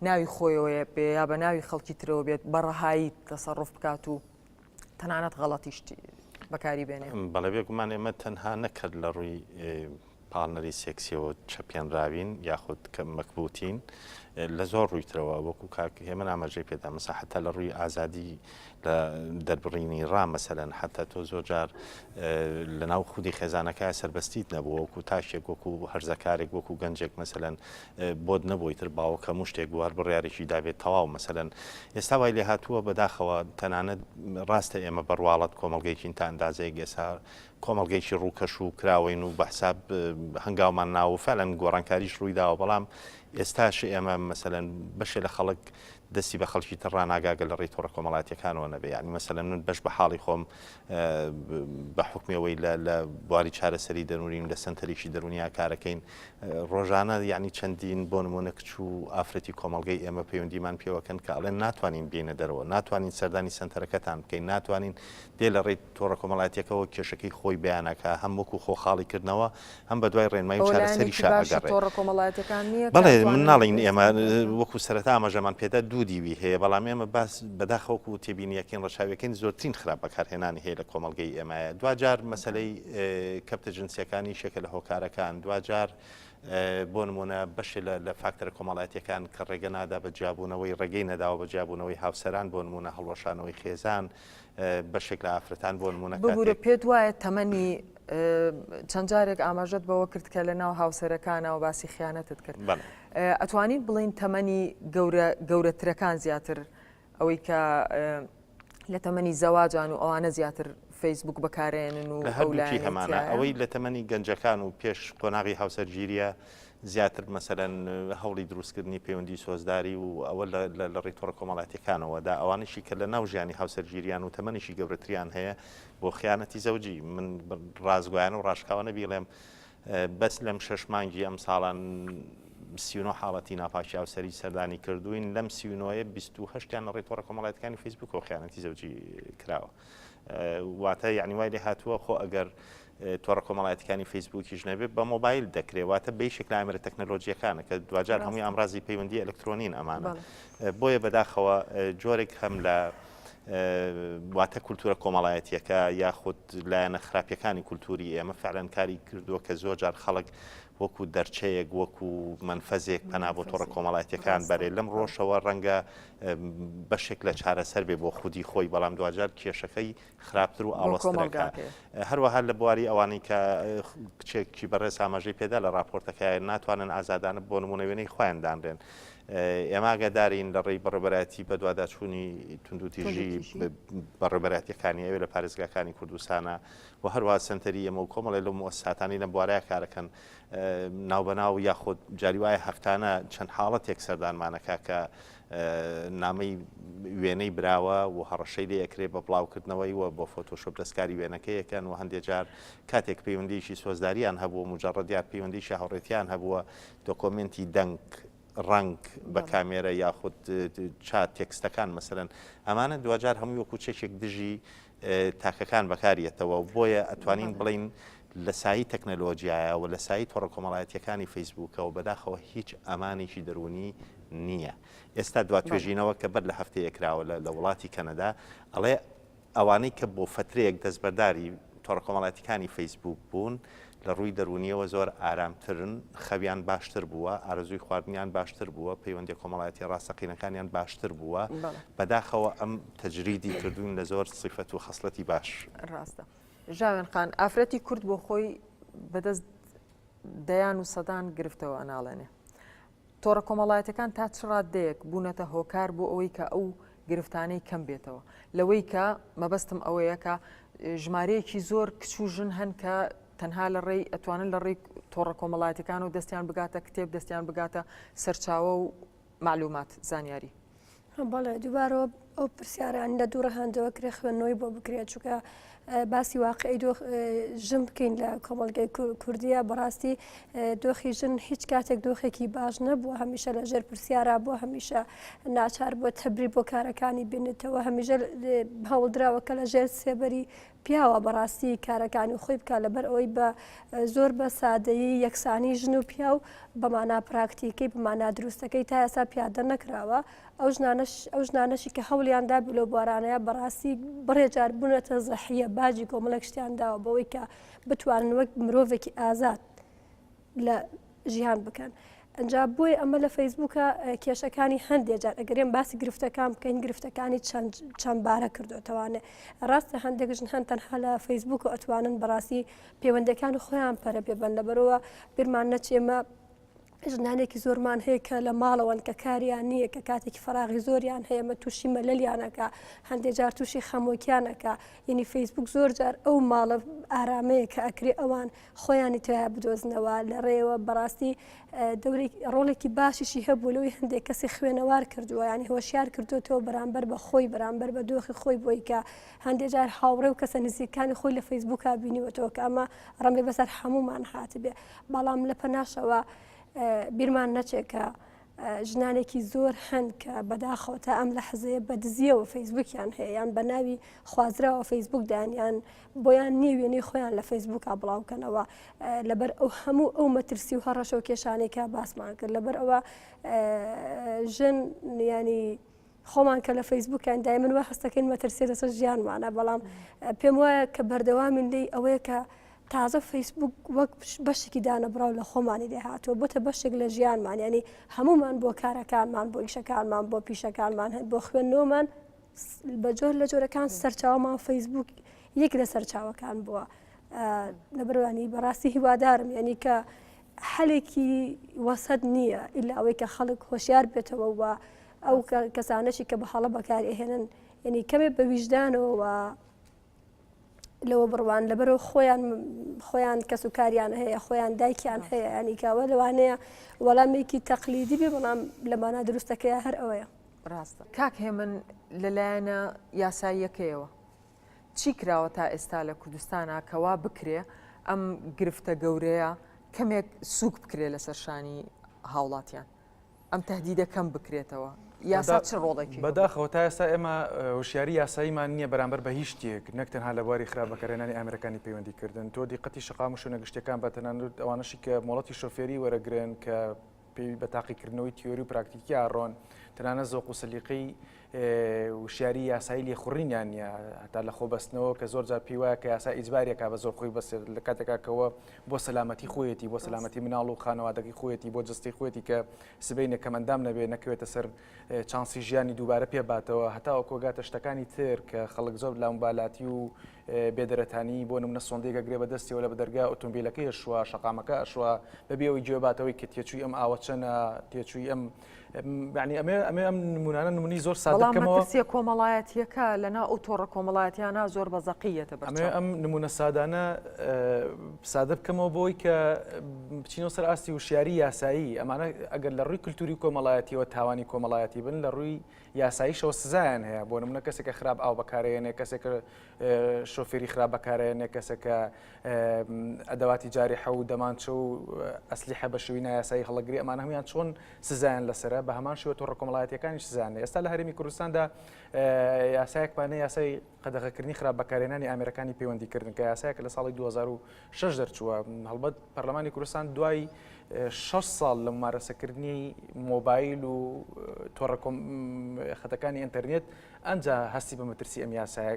Speaker 1: ناوی خۆیەوەیە بێ یا بە ناوی خەڵکی ترەوە بێت بە ڕەهایی تەسەڕف بکات و تەنانەت غەڵەتیش بەکاری بێنێ.
Speaker 8: بەڵێ بێگومان ئێمە تەنها نەکرد لە ڕووی پاڵنەری سێکسیەوە چەپێنراوین یاخود کە مەکبوتین لە زۆر ڕووی ترەوە وەکو کاک هێمن ئاماژەی پێدا مەسا حتا لە ڕووی ئازادی لە دەربڕینی ڕا مەسەلەن حتا تۆ زۆر جار لە ناو خودی خێزانەکە سەربەستیت نەبوو وەکو تاکێک وەکو هەرزەکارێک وەکو گەنجێک مەسەلەن بۆت نەبووی تر باوک هەموو شتێک بوو هەر بڕیارێکی دابێت تەواو مەسەلەن ئێستا وای لێ هاتووە بەداخەوە تەنانەت ڕاستە ئێمە بەڕواڵەت کۆمەڵگەیەکین تا ئەندازەیەک ئێستا کۆمەڵگەیەکی ڕووکەش و کراوەین و بە حساب هەنگاومان ناوە و فعلا گۆڕانکاریش ڕووی داوە بەڵام ئێستاش ئێمە مەسەلەن بەشێ لە خەڵک دەستی بە خەڵکی تر ڕاناگا گەر لە ڕێی تۆڕە کۆمەڵایەتیەکانەوە نەبێ یعنی مەسەلەن من بەش بە حاڵی خۆم بە حوکمی ئەوەی لە لە بواری چارەسەری دەروونیم لە سەنتەرێکی دەروونیا کارەکەین ڕۆژانە یعنی چەندین بۆ نمونە کچ و ئافرەتی کۆمەڵگەی ئێمە پەیوەندیمان پێوەکەن کە ئەڵێن ناتوانین بێینە دەرەوە ناتوانین سەردانی سەنتەرەکەتان بکەین ناتوانین دێ لە ڕێی تۆڕە کۆمەڵایەتیەکەوە کێشەکەی خۆی بەیان ئەکا هەم وەکو خۆ خاڵی کردنەوە هەم بە دوای ڕێنمایی و
Speaker 1: ئەوە لایەنێکی
Speaker 8: چارەسەریشا
Speaker 1: باشی
Speaker 8: ئەگەڕێ.
Speaker 1: تۆڕە کۆمەڵایەتیەکان نییە کە
Speaker 8: بەڵێ من
Speaker 1: ئەتوانن
Speaker 8: ناڵێین ئێمە وەکو سەرەتا ئاماژەمان پێدا دوورین. دوو دیوی هەیە بەڵام ئێمە باس بەداخەوە وەکو تێبینیەکەین ڕەچاویەکەین زۆرترین خراپ بەکارهێنانی هەیە لە کۆمەڵگەی ئێمایە دواجار مەسەلەی کەپتە جنسیەکان یەکێکە لە هۆکارەکان دواجار بۆ نمونە بەشێ لە فاکتەرە کۆمەڵایەتیەکان کە ڕێگە نادا بە جیابوونەوەی ڕێگەی نەداوە بە جیابوونەوەی هاوسەران بۆ نمونە هەڵوەشانەوەی خێزان بەشێک لە ئافرەتان بۆ نمونە
Speaker 1: ببورە پێت وایە تەمەنی چەند جارێک ئاماژەت بەوە کرد کە لە ناو هاوسەرەکانەوە باسی خیانەتت کرد ئەتوانین بڵین تەمەنی گەورە گەورەترەکان زیاتر ئەوەی کە لە تەمەنی زەواجان و ئەوانە زیاتر فەیسبوک بەکارێنن و
Speaker 8: لە هەردووکی هەمانە ئەوەی لە تەمەنی گەنجەکان و پێش قۆناغی هاوسەرگیریە زیاتر مەسەلەن هەوڵی دروستکردنی پەیوەندی سۆزداری و ئەوە لە ڕێی تۆڕە کۆمەڵاتیەکانەوە دا ئەوانیشی کە لە ناو ژیانی هاوسەرگیریان و تەمەنیشی گەورەتریان هەیە بۆ خیانەتی زەوجی من ڕاستگۆیانە و ڕاشکاوانە بیڵێم بەس لەم شەش مانگی ئەم ساڵان 39 حاڵەتی ناپاکی هاوسەری سەردانی کردوین لەم 39 28یان لە ڕێی تۆڕە کۆمەڵایەتەکانی فەیسبوکەوە خیانەتی زەوجی کراوە واتە یعنی وای لێ هاتووە خۆ ئەگەر تۆڕە کۆمەڵایەتەکانی فەیسبوکیش نەبێت بە مۆبایل دەکرێت واتە بەیشێک لە ئامێرە تەکنەلۆژیەکانە کە دواجار هەمووی ئامرازی پەیوەندی ئەلکترۆنین ئەمانە بۆیە بەداخەوە جۆرێک هەم لە واتە کولتوورە کۆمەڵایەتیەکە یاخود لایەنە خراپیەکانی کولتووری ئێمە فعلەن کاری کردووە کە زۆر جار خەڵک وەکو دەرچەیەک وەکو مەنفەزێک پەنا بۆ تۆڕە کۆمەڵایەتیەکان بەرێ لەم ڕۆژەوە ڕەنگە بەشێک لە چارەسەر بێ بۆ خودی خۆی بەڵام دواجار کێشەکەی خراپتر و ئاڵۆزترەکە هەروەها لە بواری ئەوانەی کە کچێکی بەڕێز ئاماژەی پێدا لە راپۆرتەکە ناتوانن ئازادانە بۆ نمونە وێنەی خۆیان دانرێن ئێمە ئاگادارین لە ڕێی بەڕێوەبەرایەتی بەدواداچوونی توندوتیژی بەڕێوەبەرایەتیەکانی ئەوێ لە پارێزگاکانی کوردستانە و هەروەها سەنتەری ئێمە و کۆمەڵێ لەو موئەسساتانەی لەم بوارەیا کارەکەن ناوبەناو یاخود جاری وایە هەفتانە چەند حاڵەتێک سەردانمانەکا کە نامەی وێنەی براوە و هەڕەشەی لێ ئەکرێ بە بڵاوکردنەوەی و بۆ فۆتۆشۆپ دەستکاری وێنەکەیەکەن و هەندێک جار کاتێک پەیوەندیی سۆزداریان هەبووە مجرد یار پەیوەندیی هاوڕێتیان هەبووە دۆکۆمێنتی دەنگ، ڕەنگ بە کامێرە یاخود چات تێکستەکان مەسەلەن ئەمانە دواجار هەمووی وەکو چەکێک دژی تاکەکان بەکاریەتەوە و بۆیە ئەتوانین بڵین لە سایی تەکنەلۆجیایە و لە سایی تۆڕە کۆمەڵایەتیەکانی فەیسبووکەوە بەداخەوە هیچ ئەمانێکی دەروونی نییە. ئێستا دوا توێژینەوە کە بەر لە هەفتەیە کراوە لە وڵاتی کەنەدا ئەڵێ ئەوانەی کە بۆ فەترەیەک دەستبەرداری تۆڕە کۆمەڵایەتیکانی فەیسبووک بوون، لە ڕووی دەروونییەوە زۆر ئارامترن، خەویان باشتر بووە، ئارەزووی خواردنیان باشتر بووە، پەیوەندییە کۆمەڵایەتییە ڕاستەقینەکانیان باشتر بووە. بەداخەوە ئەم تەجریدی کردووین لە زۆر سیفەت و خەسڵەتی باش.
Speaker 1: ڕاستە ژاوێن خان، ئافرەتی کورد بۆ خۆی بەدەست دەیان و سەدان گرفتەوە ئەناڵێنێ. تۆڕە کۆمەڵایەتەکان تا چ ڕاددەیەک بوونەتە هۆکار بۆ ئەوەی کە ئەو گرفتانەی کەم بێتەوە؟ لەوەی کە مەبەستم ئەوەیە کە ژمارەیەکی زۆر کچ و ژن هەن کە تەنها لە ڕێی ئەتوانن لە ڕێی تۆڕە کۆمەڵایەتەکان و دەستیان بگاتە کتێب دەستیان بگاتە سەرچاوە و معلومات زانیاری.
Speaker 9: بەڵێ دووبارەوە ئەو پرسیاران لە دوو ڕەهەندەوە کرێ خوێندنەوەی بۆ بکرێت چونکە باسی واقعی دۆخ ژن بکەین لە کۆمەڵگەی کوردیە بەڕاستی دۆخی ژن هیچ کاتێک دۆخێکی باش نەبووە هەمیشە لە ژێر پرسیارا بووە هەمیشە ناچار بووە تەبری بۆ کارەکانی بینێتەوە هەمیشە هەوڵدراوە کە لە ژێر سێبەری پیاوە بەڕاستی کارەکانی خۆی بکات لەبەر ئەوەی بە زۆر بە سادەیی یەکسانی ژن و پیاو بە مانا پراکتیکەی بە مانا دروستەکەی تا ئێستا پیادە نەکراوە ئەو ژنانەش ئەو ژنانەشی کە هەوڵیان دا لەو بوارانەیە بەڕاستی بڕێ جار بوونەتە زەحیە باجی کۆمەڵێک شتیان داوە بەوەی کە بتوانن وەک مرۆڤێکی ئازاد لە ژیان بکەن. ئەجا بۆیە ئەمە لە فەیسبووکە کێشەکانی هەندێک جار ئەگەرێن باسی گرفتەکان بکەین گرفتەکانی چەند چەند بارە کردوتەوانێ ڕاستە هەندێک ژن هەن تەنها لە فەیسبوک و ئەتوانن بەڕاستی پەیوەندەکان خۆیان پەرە پێبەن لەبەرەوە بیرمان نەچێمە ژنانێکی زۆرمان هەیە کە لە ماڵەوەن کە کاریان نییە کە کاتێکی فراغی زۆریان هەیە مە تووشی مەلەلیانەکە هەندێک جار تووشی خەمۆکیانەکە یعنی فەیسبوک زۆر جار ئەو ماڵە ئارامەیە کە ئەکرێ ئەوان خۆیانی تیا بدۆزنەوە لە ڕێوە بەڕاستی دەورێک ڕۆڵێکی باشیشی هەبوو لەوەی هەندێک کەسی خوێنەوار کردووە ینی هۆشیار کردوێتەوە بەرامبەر بە خۆی بەرامبەر بە دۆخی خۆی بۆی کە هەندێک جار هاوڕێ و کەسە نزیکانی خۆی لە فەیسبوکا بینیوەتەوە کە ئەمە ڕەنگە بەسەر هەمومان هاتبێ بەڵام لە پەناشەوە بیرمان نەچێت کە ژنانێکی زۆر هەن کە بەداخەوە تا ئەم لەحزەیە بە دزیەوە فەیسبوکیان هەیە یان بە ناوی خوازراوە فەیسبوک دان یان بۆیان نییە وێنەی خۆیان لە فەیسبوکا بڵاوکەنەوە لەبەر ئەو هەموو ئەو مەترسی و هەڕەشە و کێشانەی کە باسمان کرد لەبەر ئەوە ژن ینی. خۆمان کە لە فەیسبوکیان دایمن وا هەستەکەین مەترسیە لەسەر ژیانمانە بەڵام پێم وایە کە بەردەوامین لێی ئەوەیە کە تازە فەیسبوک وەک بەشێکی دانەبڕاو لە خۆمانی لێ هاتووە بۆتە بەشێک لە ژیانمان ینی هەمومان بۆ کارەکانمان بۆ ئیشەکانمان بۆ پیشەکانمان بۆ خوێندنەوەمان بە جۆر لە جۆرەکان سەرچاومان فەیسبوک یەک لە سەرچاوەکان بووە لەبەروانی بەڕاستی هیوادارم ینی کە حەلێکی وەسەت نییە ئیلا ئەوەی کە خەڵک هۆشیار بێتەوە و ئەو کەسانەشی کە بە هەڵە بەکاری ئەهێنن یعنی کەمێ بە ویژدانەوە و لەوە بڕوان لەبەرەوە خۆیان خۆیان کەس و کاریان هەیە خۆیان دایکیان هەیە ینی کاوە لەوانەیە وەڵامێکی تەقلیدی بێ بەڵام لەمانە دروستەکەی هەر ئەوەیە
Speaker 1: ڕاستە کاک هێمن لەلایەنە یاساییەکەیەوە چی کراوە تا ئێستا لە کوردستانا کە وا بکرێ ئەم گرفتە گەورەیە کەمێک سووک بکرێ لەسەر شانی هاوڵاتیان؟ ئەم تهدیدە کەم بکرێتەوە؟ یاسا چ ڕۆڵێکی هەبوو؟
Speaker 10: بەداخەوە تا ئێستا ئێمە هۆشیاری یاساییمان نییە بەرامبەر بە هیچ شتێک، نەک تەنها لە بواری خراپ بەکارهێنانی ئامێرەکانی پەیوەندیکردن. تۆ دیقەتی شەقام و شوێنە گشتییەکان بە، تەنانەت ئەوانەشی کە مۆڵەتی شۆفێری وەرەگرن کە پێی بە تاقیکردنەوەی تیۆری و پراکتیکی ئاڕۆن، تەنانەت زۆق و سەلیقەی وشیاری یاسایی لێخوڕینیان نییە، هەتا لە خۆبەستنەوە کە زۆر جار پێی وایە کە یاسا ئیجباریەکە بە زۆر خۆی بەستێت لە کاتێکا کەەوە بۆ سەلامەتی خۆیەتی بۆ سەلامەتی مناڵ و خانەوادەکەی خۆیەتی بۆ جستەی خۆیەتی کە سبەینێ کەمئەندام نەبێ نەکەوێتە سەر چانسی ژیانی دووبارە پێ باتەوە هەتاوەکو گاتە شتەکانی تر کە خەڵک زۆر لامبالاتی و بێدەرەتانی بۆ نمونە سۆندەیەک ئەگرێ بە دەستیەوە لە بەدەرگا ئۆتۆمبیلەکەی ئەشوا شەقامەکە ئەشوا بەبێ ئەوەی گوێ باتەوەی کە تێچووی ئەم ئاوە چەنە تێچووی ئەم یعنی ئەمێ ئەمێ ئەم نمونانە نمونەی زۆر سادە
Speaker 1: بەڵام
Speaker 10: بکەمەوە
Speaker 1: مەترسیە کۆمەڵایەتیەکە لەناو ئەو تۆڕە کۆمەڵایەتیانە زۆر بە زەقی یەتە
Speaker 10: ئەمێ
Speaker 1: بەرچاو.
Speaker 10: ئەم نمونە سادانە سادە بکەمەوە بۆی کە بچینەوە سەر ئاستی وشیاری یاسایی ئەمانە ئەگەر لە ڕووی کللتوری کۆمەڵایەتیەوە تاوانی کۆمەڵایەتی بن لە ڕووی یاساییشەوە سزایان هەیە بۆ نمونە کەسێک کە خراپ ئاو بەکارێنێ کەسێک کە شۆفێری خراپ بەکارێنێ کەسێک کە ئەدەواتی جاریحە و دەمانچە و ئەسلیحە بە شێوەی نایاسایی هەڵەگری ئەمانە هەموویان چۆن سزایان لەسەرە بە هەمان شێوە تۆڕە کۆمەڵایەتیەکانیش سزایان هەیە ئێستا لە هەرێمی کوردستاندا یاسایەکمان هەیە یاسای قەدەغەکردنی خراپ بەکارهێنانی ئامێرەکانی پەیوەندیکردن کە یاسایەکە لە ساڵی 2006 دەرچووە هەڵبەت پەرلەمانی کوردستان دوای 6 ساڵ لە ممارەسەکردنی مۆبایل و تۆڕە خەتەکانی ئینتەرنێت ئەنجا هەستی بە مەترسی ئەم یاسایە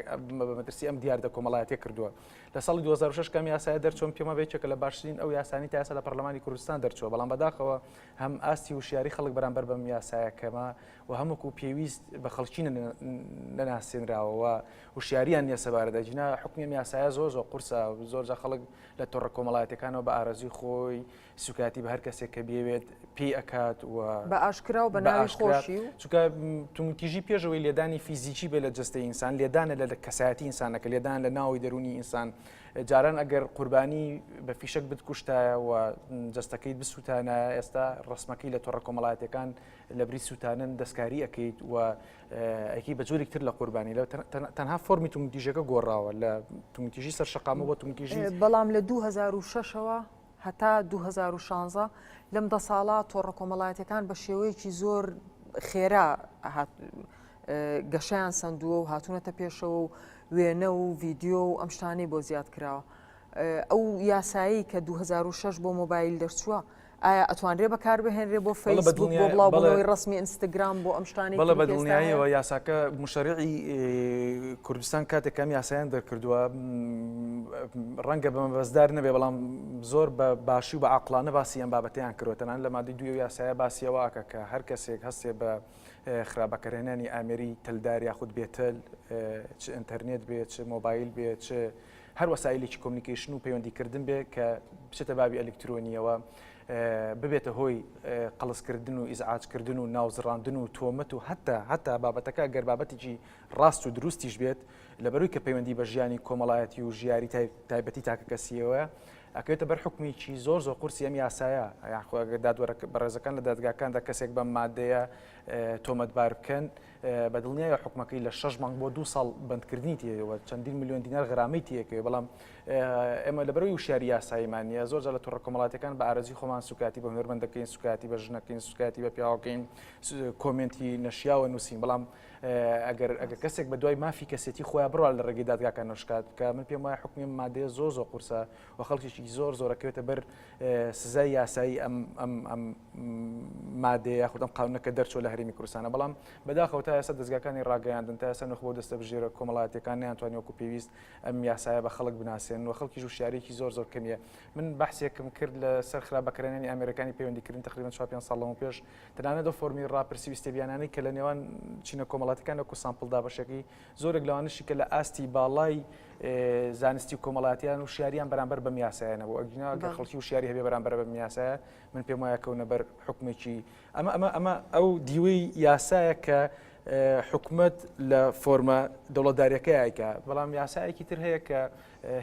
Speaker 10: بە مەترسی ئەم دیاردە کۆمەڵایەتیە کردووە لە ساڵی 2006 کەم یاسایە دەرچووم پێمە بێکێکە لە باشترین ئەو یاسانی تا ئێستا لە پەرلەمانی کوردستان دەرچووە بەڵام بەداخەوە هەم ئاستی وشیاری خەڵک بەرامبەر بەم یاسایە کەمە و هەم وەکو پێویست بە خەڵکی نەناسێنراوە و وشیاریان نییە سەبارەت ئەگینا حوکمی ئەم یاسایە زۆر زۆر قورسە زۆر جا خەڵک لە تۆڕە کۆمەڵایەتیەکانەوە بە ئارەزووی خۆی سوکایەتی بە هەر کەسێک کە بیەوێت پێی ئەکات و
Speaker 1: بە ئاشکرا و بە ناوی خۆشی و
Speaker 10: چونکە توندوتیژی پێشەوەی لێدانی فیزیکی بێ لە جەستەی ئینسان لێدانە لە کەسایەتی ئینسانەکە لێدان لە ناوی دەروونی ئینسان جاران ئەگەر قوربانی بە فیشەک بتکوشتایە و جەستەکەیت بسووتانایە ئێستا ڕسمەکەی لە تۆڕە کۆمەڵایەتەکان لە بری سووتانن دەستکاری ئەەکەیت و ئەکی بە جۆرێک تر لە قوربانی لە تەنها فۆرمی توندتیژەکە گۆڕاوە لە توندتیژی سەر شەقامە بۆ توندتیژی
Speaker 1: بەڵام لە 2006ەوە هەتا 2016 لەم دە ساڵە تۆڕە کۆمەڵایەتەکان بە شێوەیەکی زۆر خێرا گەشەیان سەندووە و هاتوونەتە پێشەوە و وێنە و ڤیدیۆ و ئەم شتانەی بۆ زیاد کراوە. ئەو یاسایەی کە 2006 بۆ مۆبایل دەرچووە ئایا ئەتوانرێ بەکاربهێنرێ بۆ فەیسبوک بۆ بڵاوبوونەوەی ڕەسمی ئینستاگرام بۆ ئەم شتانەی
Speaker 10: بەڵێ بە دڵنیاییەوە یاساکە مشەرعی کوردستان کاتێک کەم یاسایان دەرکردووە ڕەنگە بە مەبەستدار نەبێ بەڵام زۆر بە باشی و بە عقلانە باسی ئەم بابەتیان کردووە تەنان لە مادەی دوی یاسایە باسیەوە ئەکە کە هەر کەسێک هەستێ بە خراپ بەکارهێنانی ئامێری تەلدار یاخود بێتەل چ ئینتەرنێت بێ چ مۆبایل بێ چ هەر وەسایلێکی communication و پەیوەندیکردن بێ کە بچێتە بابی ئەلکترۆنیەوە ببێتە هۆی قەڵسکردن و ئیزعاجکردن و ناوزڕاندن و تۆمەت و هەتا هەتا بابەتەکە گەر بابەتێکی ڕاست و دروستیش بێت لەبەروی کە پەیوەندی بە ژیانی کۆمەڵایەتی و ژیاری تایبەتی تاکەکەسیەوە ئەکەوێتە بەر حوکمێکی زۆر زۆر قورسی ئەم یاسایە، یان خۆ ئەگەر دادوەرە بەڕێزەکان لە دادگاکاندا کەسێک بەم مادەیە تۆمەتبار بکەن بە دڵنیایە حکومەکەی لە شەش مانگ بۆ دوو ساڵ بەندکردنی تێەوە چەندین ملیۆن دینار غرامەی تێکەوێ بەڵام ئێمە لەبەرەوەی وشیاری یاساییمان نییە زۆر جار لە تۆڕە کۆمەڵاتیەکان بە ئارەزوی خۆمان سوکاتی بە هونەرمەند دەکەین سوکاتی بە ژنەکەین سوکاتی بە پیاوەکەین کۆمێنتی نەشیاوە نووسین بەڵام ئەگەر ئەگەر کەسێک بە دوای مافی کەسێتی خۆیان بڕوا لە ڕێگەی دادگاکانەوە شکات بکە من پێم وایە حکومی ئەم مادەیە زۆر زۆر قورسە و خەڵکێکی زۆر زۆرەکەوێتە بەر سزای یاسایی ئەم ئەم ئەم مادەیە یاخود ئەم قانونە کە دەرچوە لە هەرێمی کوردستانە بەڵام بەداخەوە تا ئێستا دەزگاکانی ڕاگەیاندن تا ئێستا نوخبە و دەستەبژێرە کۆمەڵایەتیەکان نەیانتوانی وەکو پێویست ئەم یاسایە بە خەڵک بناسێنن و خەڵکیش وشیاریەکی زۆر زۆر کەمیە من بەحسێکم کرد لە سەر خراپ بەکارهێنانی ئامێرەکانی پەیوەندیکردن تقریبا 4 5 ساڵ لەمەو پێش تەنانەت ئەو فۆرمی ڕاپرسی و ئیستێبیانانەی کە لە نێوان چینە کۆمەڵاتەکان وەکو sample دابەشەکەی زۆرێک لەوانەشی کە لە ئاستی باڵای زانستی و کۆمەڵاتیان و شاریان بەرامبەر بەم یاسایە نەبوو ئەگینا گەر خەڵکی وشیاری هەبێ بەرامبەر بەم یاسایە من پێم وایە کەونە بەر حکومێکی ئەمە ئەمە ئەمە ئەو دیوەی یاسایە کە حکومت لە فۆرمە دەوڵەتداریەکە یایکە بەڵام یاسایەکی تر هەیە کە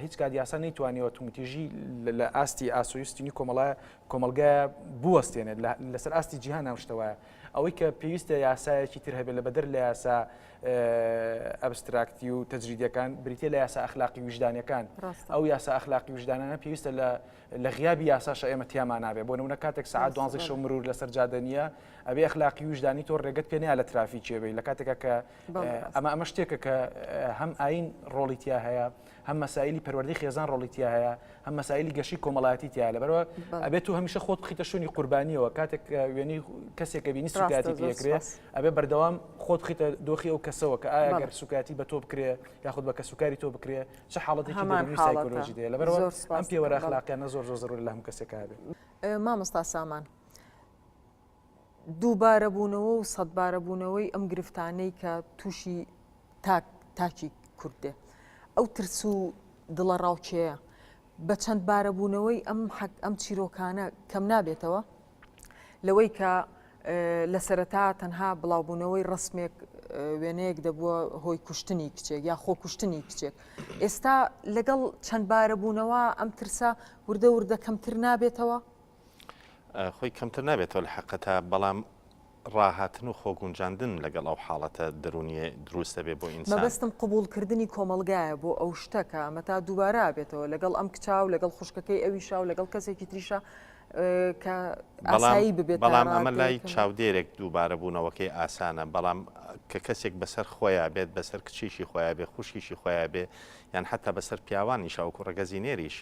Speaker 10: هیچ کات یاسا نەیتوانیوە توندوتیژی لە ئاستی ئاسۆی ستونی کۆمەڵایە کۆمەڵگایە بوەستێنێت لەسەر ئاستی جیهان ئەم شتە وایە ئەوەی کە پێویستە یاسایەکی تر هەبێت لە بەدەر لە یاسا ئەبستراکتی و تەجریدیەکان بریتە لە یاسا ئەخلاقی ویژدانەکان ئەو یاسا ئەخلاقی ویژدانانە پێویستە لە لە غیابی یاساشە ئێمە تیامان نابێ بۆ نمونە کاتێک سەعات دوانزەی شەو مرور لەسەر جادە نییە ئەبێ ئەخلاقی ویژدانی تۆ ڕێگەت پێ نیا لە ترافیکێ بی لە کاتێکا کە ئەمە ئەمە شتێکە کە هەم ئاین ڕۆڵی تیا هەیە هەم مەسایلی پەروەردەی خێزان ڕۆڵی تیا هەیە هەم مەسایلی گەشی کۆمەڵایەتی تیا لەبەرەوە ئەبێت تو هەمیشە خۆت بخیتە شوێنی قوربانیەوە کاتێک وێنەی کەسێکە بینی سوکایەتی پێکرێ ئەبێ بەردەوام خۆت بخیتە دۆخی ئەو کەسەوە کە ئایا گەر سوکایەتی بە تۆ بکرێ یاخود بە کەسوکاری تۆ بکرێ چ حاڵەتێکی دەروونی سایکۆلۆژی دەیە لەبەرەوە ئەم پێوەرە ئەخلاقیانە زۆر زۆر زەروورە لە هەموو کەسێکا هەبێ.
Speaker 1: مامۆستا سامان دووبارەبوونەوە و سەدبارەبوونەوەی ئەم گرفتانەی کە تووشی تاک تاکی کورد دێ ئەو ترس و دڵەڕاوکێیە بە چەند بارەبوونەوەی ئەم حەک ئەم چیرۆکانە کەم نابێتەوە؟ لەوەی کە لە سەرەتا تەنها بڵاوبوونەوەی ڕسمێک وێنەیەک دەبووە هۆی کوشتنی کچێک یا خۆکوشتنی کچێک ئێستا لەگەڵ چەند بارەبوونەوە ئەم ترسە وردە وردە کەمتر نابێتەوە؟
Speaker 8: خۆی کەمتر نابێتەوە لە حقەتا بەڵام ڕاهاتن و خۆگونجاندن لەگەڵ ئەو حاڵەتە دەروونیە دروست دەبێ بۆ ئینسان.
Speaker 1: مەبەستم قبوڵکردنی کۆمەڵگایە بۆ ئەو شتە کە ئەمە تا دووبارە ئەبێتەوە لەگەڵ ئەم کچا و لەگەڵ خوشکەکەی ئەویشا و لەگەڵ کەسێکی تریشا کە ئاسایی ببێت تا
Speaker 8: بەڵام ئەمە لای
Speaker 1: ڕادەیەک.
Speaker 8: چاودێرێک دووبارە بوونەوەکەی ئاسانە بەڵام کە کەسێک بەسەر خۆیا بێت بەسەر کچێکی خۆیا بێ خوشکێکی خۆیا بێ یان حەتا بەسەر پیاوانیشا وەکو ڕەگەزی نێریش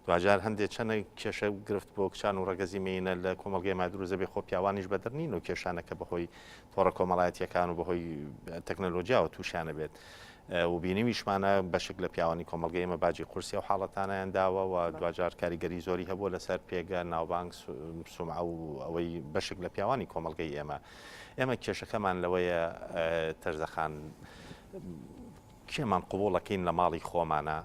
Speaker 8: دواجار هەندێ چەنە کێشە و گرفت بۆ کچان و ڕەگەزی مێینە لە کۆمەڵگەی ما دروست دەبێ خۆ پیاوانیش بەدەر نین و کێشانە کە بەهۆی تۆڕە کۆمەڵایەتیەکان و بەهۆی تەکنەلۆجیاوە تووشیانە بێت و بینیویشمانە بەشێک لە پیاوانی کۆمەڵگەی ئێمە باجی قورسی ئەو حاڵەتانیان داوە و دواجار کاریگەری زۆری هەبووە لەسەر پێگە ناوبانگ سومعە و ئەوەی بەشێک لە پیاوانی کۆمەڵگەی ئێمە ئێمە کێشەکەمان لەوەیە تەرزەخان کێمان قبوڵەکەین لە ماڵی خۆمانە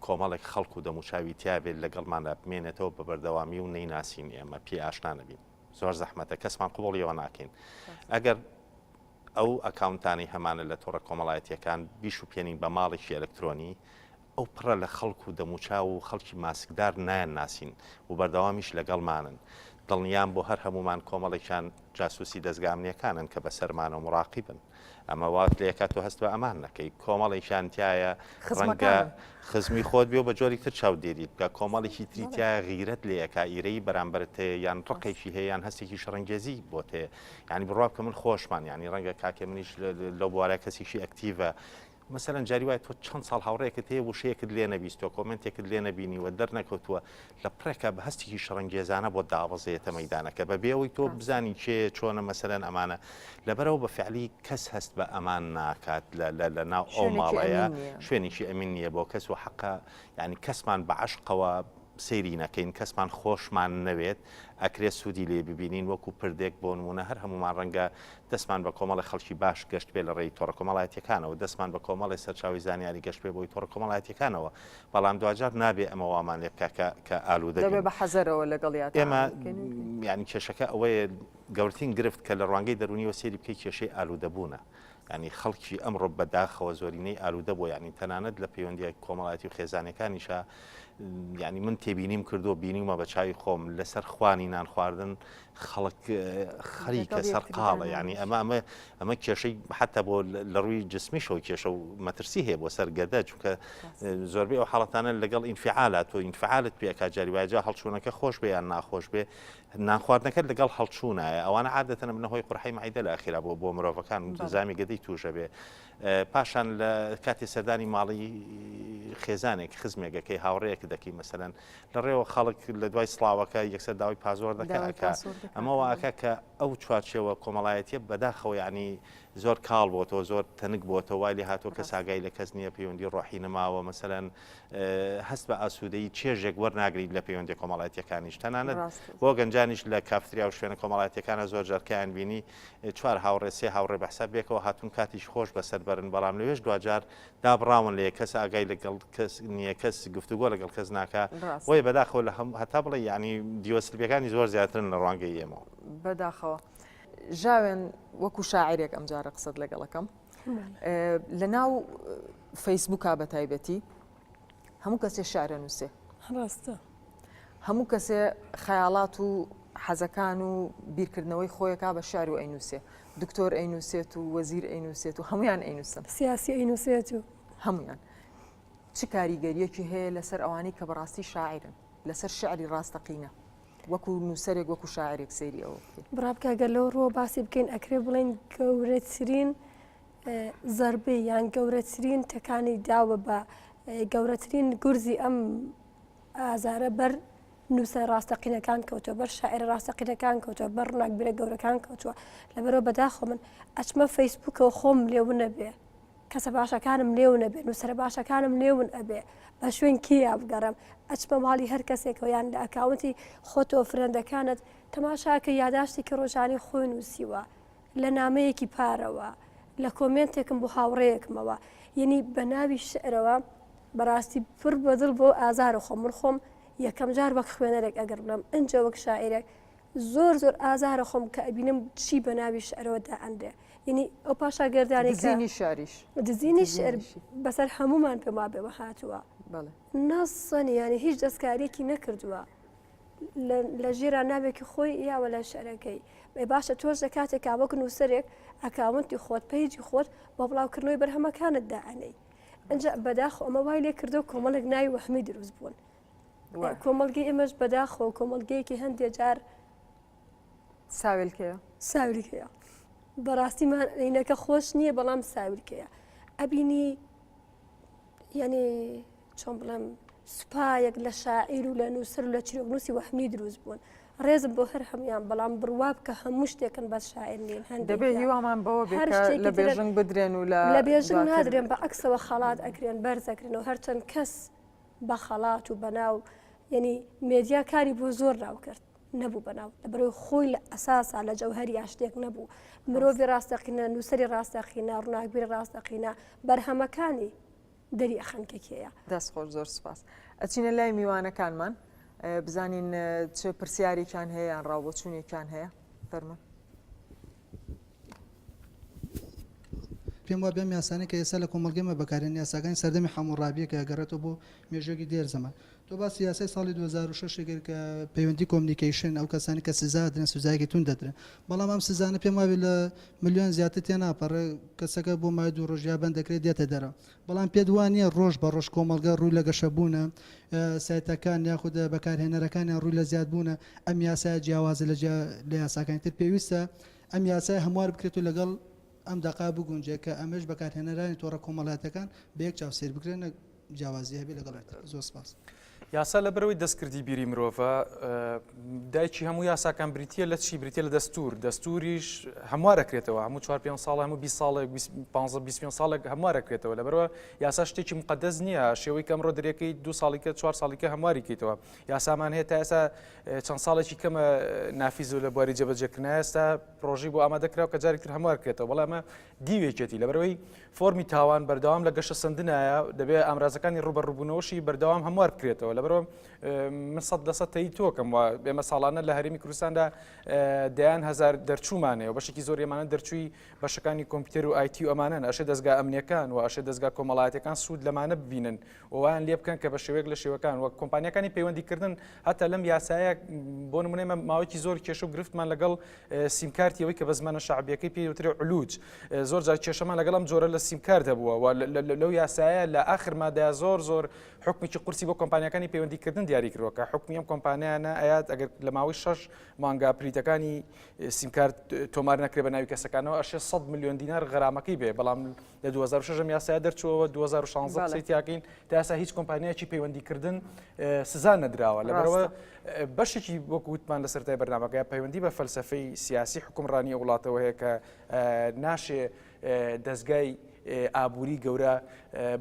Speaker 8: کۆمەڵێک خەڵک و دەموچاوی تیابێت لەگەڵماندا بمێنێتەوە بە بەردەوامی و نەیناسین ئێمە پێی ئاشنا نەبین زۆر زەحمەتە کەسمان قبوڵیەوە ناکەین ئەگەر ئەو ئەکاونتانەی هەمانە لە تۆڕە کۆمەڵایەتیەکان بیشوپێنین بە ماڵێکی ئەلکترۆنی ئەو پڕە لە خەڵک و دەموچاو و خەڵکی ماسکدار نایان ناسین و بەردەوامیش لەگەڵمانن دڵنیام بۆ هەر هەمومان کۆمەڵێکیان جاسوسی دەزگا ئەمنیەکانن کە بەسەرمانەوە مراقیبن ئەمە وات لێکات تۆ هەست بە ئەمان نەکەی کۆمەڵێکیان تایە ڕەنگە خزمی خۆت بێ و بە جۆری تر چاودێریت بکە کۆمەڵێکی تری تایە غیرەت لێ ئەکا ئیرەیی بەرامبەرت هەیە یان ڕقێکی هەیە یان هەستێکی شەڕەنگێزی بۆت هەیە یعنی بڕوا بکە من خۆشمان یعنی ڕەنگە کاکێ منیش لەو بوارە کەسێکی active ە مەسەلەن جاری وایە تۆ چەند ساڵ هاوڕێکت هەیە وشەیەکت لێ نەبیستوە کۆمێنتێکت لێ نەبینیوە دەرنەکەوتووە لە پڕێکا بە هەستێکی شەڕەنگێزانە بۆت دابەزێتە مەیدانەکە بە بێ ئەوەی تۆ بزانی کێ چۆنە مەسەلەن ئەمانە لەبەرەوە بە فعلی کەس هەست بە ئەمان ناکات لە لە لە ناو ئەو
Speaker 1: شوێنێکی
Speaker 8: ماڵەیە
Speaker 1: ئەمین نییە.
Speaker 8: شوێنێکی ئەمین نییە بۆ کەس و حەقە یانی کەسمان بە عەشقەوە سەیری نەکەین کەسمان خۆشمان نەوێت ئەکرێ سوودی لێ ببینین وەکو پردێک بۆ نموونە هەر هەموومان ڕەنگە دەستمان بە کۆمەڵێ خەڵکی باش گەشت بێ لە ڕێی تۆڕە کۆمەڵایەتیەکانەوە دەستمان بە کۆمەڵێ سەرچاوەی زانیاری گەشت بێ بۆی تۆڕە کۆمەڵایەتیەکانەوە بەڵام دواجار نابێ ئەمە وامان لێ بکا کە کە ئالوودە
Speaker 1: دەبێ
Speaker 8: بین
Speaker 1: بە حەزەرەوە لەگەڵیا
Speaker 8: ئێمە
Speaker 1: تەعامول بکەین و
Speaker 8: یانی کێشەکە ئەوەیە گەورترین گرفت کە لە ڕوانگەی دەروونیەوە سەیری بکەی کێشەی ئالوودەبوونە یانی خەڵکی ئەمڕۆ بە داخەوە زۆرینەی ئالوودە بووە یانی تەنانەت لە پەیوەندیە کۆمەڵایەتی و خێزانەکانیشا یانی من تێبینیم کردو بینیومە بە چاوی خۆم لەسەر خوانی نان خواردن خەڵک خەریکە سەرقاڵە یانی ئەمە ئەمە ئەمە کێشەی حتا بۆ لە ڕووی جسمیشەوە کێشە و مەترسی هەیە بۆ سەر گەدە چونکە زۆربەی ئەو حاڵەتانە لەگەڵ ئینفعالات تۆ ئینفعالت پێکا جاری وایە جا هەڵچوونەکە خۆش بێ یان ناخۆش بێ نانخواردنەکەت لەگەڵ هەڵچوونایە ئەوانە عادەتەن ئەبنە هۆی قورحەی مەعیدە لە ئەخیرا بۆ بۆ مرۆڤەکان زامی گەدەی تووشە بێ پاشان لە کاتی سەردانی ماڵی خێزانێک خزمێکەکەی هاوڕێیەکت. دەکەی مەسەلەن لە ڕێوە خەڵک لە دوای سڵاوەکە یەکسەر داوای password ەکە ئەکا ئەمە وا ئەکا کە ئەو چوارچێوە کۆمەڵایەتیە بەداخەوە یعنی زۆر کاڵ بۆتەوە زۆر تەنک بۆتەوە وای لێ هاتووە کەس ئاگای لە کەس نییە پەیوەندی ڕۆحی نەماوە مەسەلەن هەست بە ئاسوودەیی چێژێک وەرناگریت لە پەیوەندی کۆمەڵایەتیەکانیش تەنانەت بۆ گەنجانیش لە کافتریا و شوێنە کۆمەڵایەتیەکانە زۆر جارکەیان بینی چوار هاوڕێ سێ هاوڕێ بە حساب بێکەوە هاتوون کاتیش خۆش بەسەر بەرن بەڵام لەوێش دواجار دابڕاون لە یەک کەس ئاگای لەگەڵ کەس نییە کەس گفتوگۆ لەگەڵ کەس ناکا بۆیە بەداخەوە لە هەم هەتا بڵێ یعنی دیوە سلبیەکانی زۆر زیاترن لە ڕوانگەی ئێمەوە.
Speaker 1: بەداخەوە ژاوێن وەکو شاعیرێک ئەمجارە قسەت لەگەڵەکەم لە ناو فەیسبووکا بە تایبەتی هەموو کەسێ شعرە نووسێ
Speaker 9: ڕاستە
Speaker 1: هەموو کەسێ خەیاڵات و حەزەکان و بیرکردنەوەی خۆیەکا بە شعر و ئەینووسێ دکتۆر ئەینووسێت و وەزیر ئەینووسێت و هەمویان ئەینووسن
Speaker 9: سیاسی ئەینووسێت و
Speaker 1: هەمویان چ کاریگەریەکی هەیە لەسەر ئەوانەی کە بەڕاستی شاعرن لەسەر شعری ڕاستەقینە وەکو نووسەرێک وەکو شاعرێک سەیری ئەوە بکەین
Speaker 9: بڕابکە گەر لەو ڕووە باسی بکەین ئەکرێ بڵێن گەورەترین زەربەی یان گەورەترین تەکانی داوە بە گەورەترین گورزی ئەم ئازارە بەر نووسەر ڕاستەقینەکان کەوتووە بەر شاعرە ڕاستەقینەکان کەوتووە بەر ڕووناکبیرە گەورەکان کەوتووە لەبەرەوە بەداخەوە من ئەچمە فەیسبووکەوە خۆم لێو نەبێ کەسە باشەکانم لێو نەبێ نووسەرە باشەکانم لێون ئەبێ بە شوێن کێیا بگەڕێم ئەچمە ماڵی هەر کەسێکەوە یان لە ئەکاونتی خۆتەوە friend ەکانت تەماشاکە یاداشتێکی ڕۆژانی خۆی نووسیوە لە نامەیەکی پارەوە، لە کۆمێنتێکم بۆ هاوڕێیەکمەوە، یەنی بە ناوی شیعرەوە بەڕاستی پڕ بە دڵ بۆ ئازارە خۆم، من خۆم یەکەم جار وەک خوێنەرێک ئەگەر بڵێم ئنجا وەک شاعیرێک زۆر زۆر ئازارە خۆم کە ئەبینم چی بە ناوی شیعرەوە دائەنرێ یەنی ئەو پاشا گەردانێک
Speaker 1: دزینی شیعریش
Speaker 9: دزینی شیعر بەسەر هەموومان پێم وابێ وەهاتووە نەسەن یانی هیچ دەستکاریەکی نەکردووە. لە ژێرا ناوێکی خۆی یاوە لە شعرەکەی ئێ باشە تۆش لە کاتێکا وەک نووسەرێک account ی خۆت page ی خۆت بۆ بڵاوکردنەوەی بەرهەمەکانت دائەنێی ئەجا بەداخ ئەمە وای لێ کردو کۆمەڵێک ناوی وەهمی دروست بوون کۆمەڵگەی ئێمەش بەداخەوە کۆمەڵگەیەکی هەندێ جار
Speaker 1: ساوێلکەیە
Speaker 9: ساویلکەیە بەڕاستی مانینەکە خۆش نییە بەڵام ساویلکەیە ئەبینی یعنی چۆن بڵێم سوپایەک لە شاعیر و لە نووسەر و لە چیرۆکنووسی وەهمی دروست بوون. ڕێزم بۆ هەر هەموویان بەڵام بڕوا بکە هەموو شتێکن بەس شاعیر نین
Speaker 1: هەندێک دەبێ هیوامان بەوە بێ کە لە بێژنگ بدرێن و لە
Speaker 9: لە بێژنگ نادرێن بە عەکسەوە خەڵات ئەکرێن بەرز ئەکرێنەوە هەرچەند کەس بە خەڵات و بەناو یعنی مێدیا کاری بۆ زۆر ناو کرد نەبوو بەناو لەبەرەوەی خۆی لە ئەساسا لە جەوهەریا شتێک نەبوو مرۆڤی ڕاستەقینە نووسەری ڕاستەقینە ڕووناکبیری ڕاستەقینە بەرهەمەکانی دەری ئەخەن کە کێیە.
Speaker 1: دەست خۆش زۆر سوپاس. ئەچینە لای میوانەکانمان بزانین چ پرسیارێکیان هەیە یان ڕاوبۆچوونێکیان هەیە فەرموون.
Speaker 11: پێم وابێ ئەم یاسانەی کە ئێستا لە کۆمەڵگەی مە بەکارێن یاساکانی سەردەمی حەموڕابیە کە ئەگەڕێتەوە بۆ مێژووێکی دێر زەمان تۆ باسی یاسای ساڵی 2006 کرد کە پەیوەندی communication ئەو کەسانی کە سزا دەدرێن سزایەکی توند دەدرێن بەڵام ئەم سزانە پێم وابێ لە ملیۆن زیاتر تێناپەڕێ کەسەکە بۆ ماوەی دوو ڕۆژ یا بەند دەکرێت دێتە دەرەوە بەڵام پێت وا نییە ڕۆژ بە ڕۆژ کۆمەڵگە ڕووی لە گەشەبوونە سایتەکان یاخود بەکارهێنەرەکانیان ڕووی لە زیادبوونە ئەم یاسایە جیاوازە لە جیا لە یاساکانی تر پێویستە ئەم یاسایە هەموار بکرێت و لەگەڵ ئەم دەقە بگونجێ کە ئەمەش بەکارهێنەرانی تۆڕە کۆمەڵایەتیەکان بە یەک چاو سەیر بکرێن نەک جیاوازی هەبێ لەگەڵ تر زۆر سپاس.
Speaker 10: یاسا لەبەرئەوەی دەستکردی بیری مرۆڤە دایکی هەموو یاساکان بریتە لە چی بریتە لە دەستور دەستوریش هەموارەکرێتەوە هەموو چوار پێ ساڵ هەموو 20 ساڵێک 15 25 ساڵێک هەموارەکرێتەوە لەبەرەوە یاسا شتێکی مقدس نییە شێوەی کەمڕۆ درێکەی دو ساڵیکە چوار ساڵیکە هەمواریکەیتەوە یاسامان هەیە تا ئێستا چەند ساڵێکی کەمە نافیز و لە بواری جێبەجێکردنە ئێستا پرۆژەی بۆ ئامادە کراوە کە جارێکتر هەموار کرێتەوە بەڵام ئەمە دیوێکێتی لەبەرەوەی فۆرمی تاوان بەردەوام لە گەشە سندنایە دەبێ ئامرازەکانی ڕوبەڕوبوونەوەشی بەردەوام هەموار بکرێتەوە لەبەرەوە من سەد لە سەد تەیید تۆکەم و ئێمە ساڵانە لە هەرێمی کوردستاندا دەیان هەزار دەرچوومانەیە و بەشێکی زۆر ئێمانە دەرچووی بەشەکانی کۆمپیوتەر و IT و ئەمانەن ئەشێ دەزگا ئەمنیەکان و ئەشێ دەزگا کۆمەڵایەتەکان سوود لەمانە ببینن و وایان لێ بکەن کە بە شێوەیەک لە شێوەکان وەک کۆمپانیەکانی پەیوەندیکردن هەتا لەم یاسایە بۆ نمونە ئێمە ماوەیەکی زۆر کێشە و گرفتمان لەگەڵ سیمکارتی ئەوەی کە بە زمانە شەعبیەکەی پێی وترێ علوج زۆر جار کێشەمان لەگەڵ ئەم جۆرە لە سیمکارت هەبووە و لەو یاسایە لە ئاخر مادەیا زۆر زۆر حکمێکی قورسی بۆ کۆمپانیەکانی. کۆمپانیاکانی پەیوەندیکردن دیاری کردووە کە حکومی ئەم کۆمپانیانە ئەیات ئەگەر لە ماوەی شەش مانگا پلیتەکانی سیمکارت تۆمار نەکرێ بە ناوی کەسەکانەوە ئەشێ 100 میلیۆن دینار غەرامەکەی بێ بەڵام لە 2006 ئەم یاسایە دەرچووەوە 2016 قسەی تیاکەین تا ئێستا هیچ کۆمپانیایەکی پەیوەندیکردن سزا نەدراوە لەبەرەوە بەشێکی وەکو وتمان لە سەرەتای بەرنامەکە پەیوەندی بە فەلسەفەی سیاسی حکومڕانی ئەو وڵاتەوە هەیە کە ناشێ دەستگای ئابووری گەورە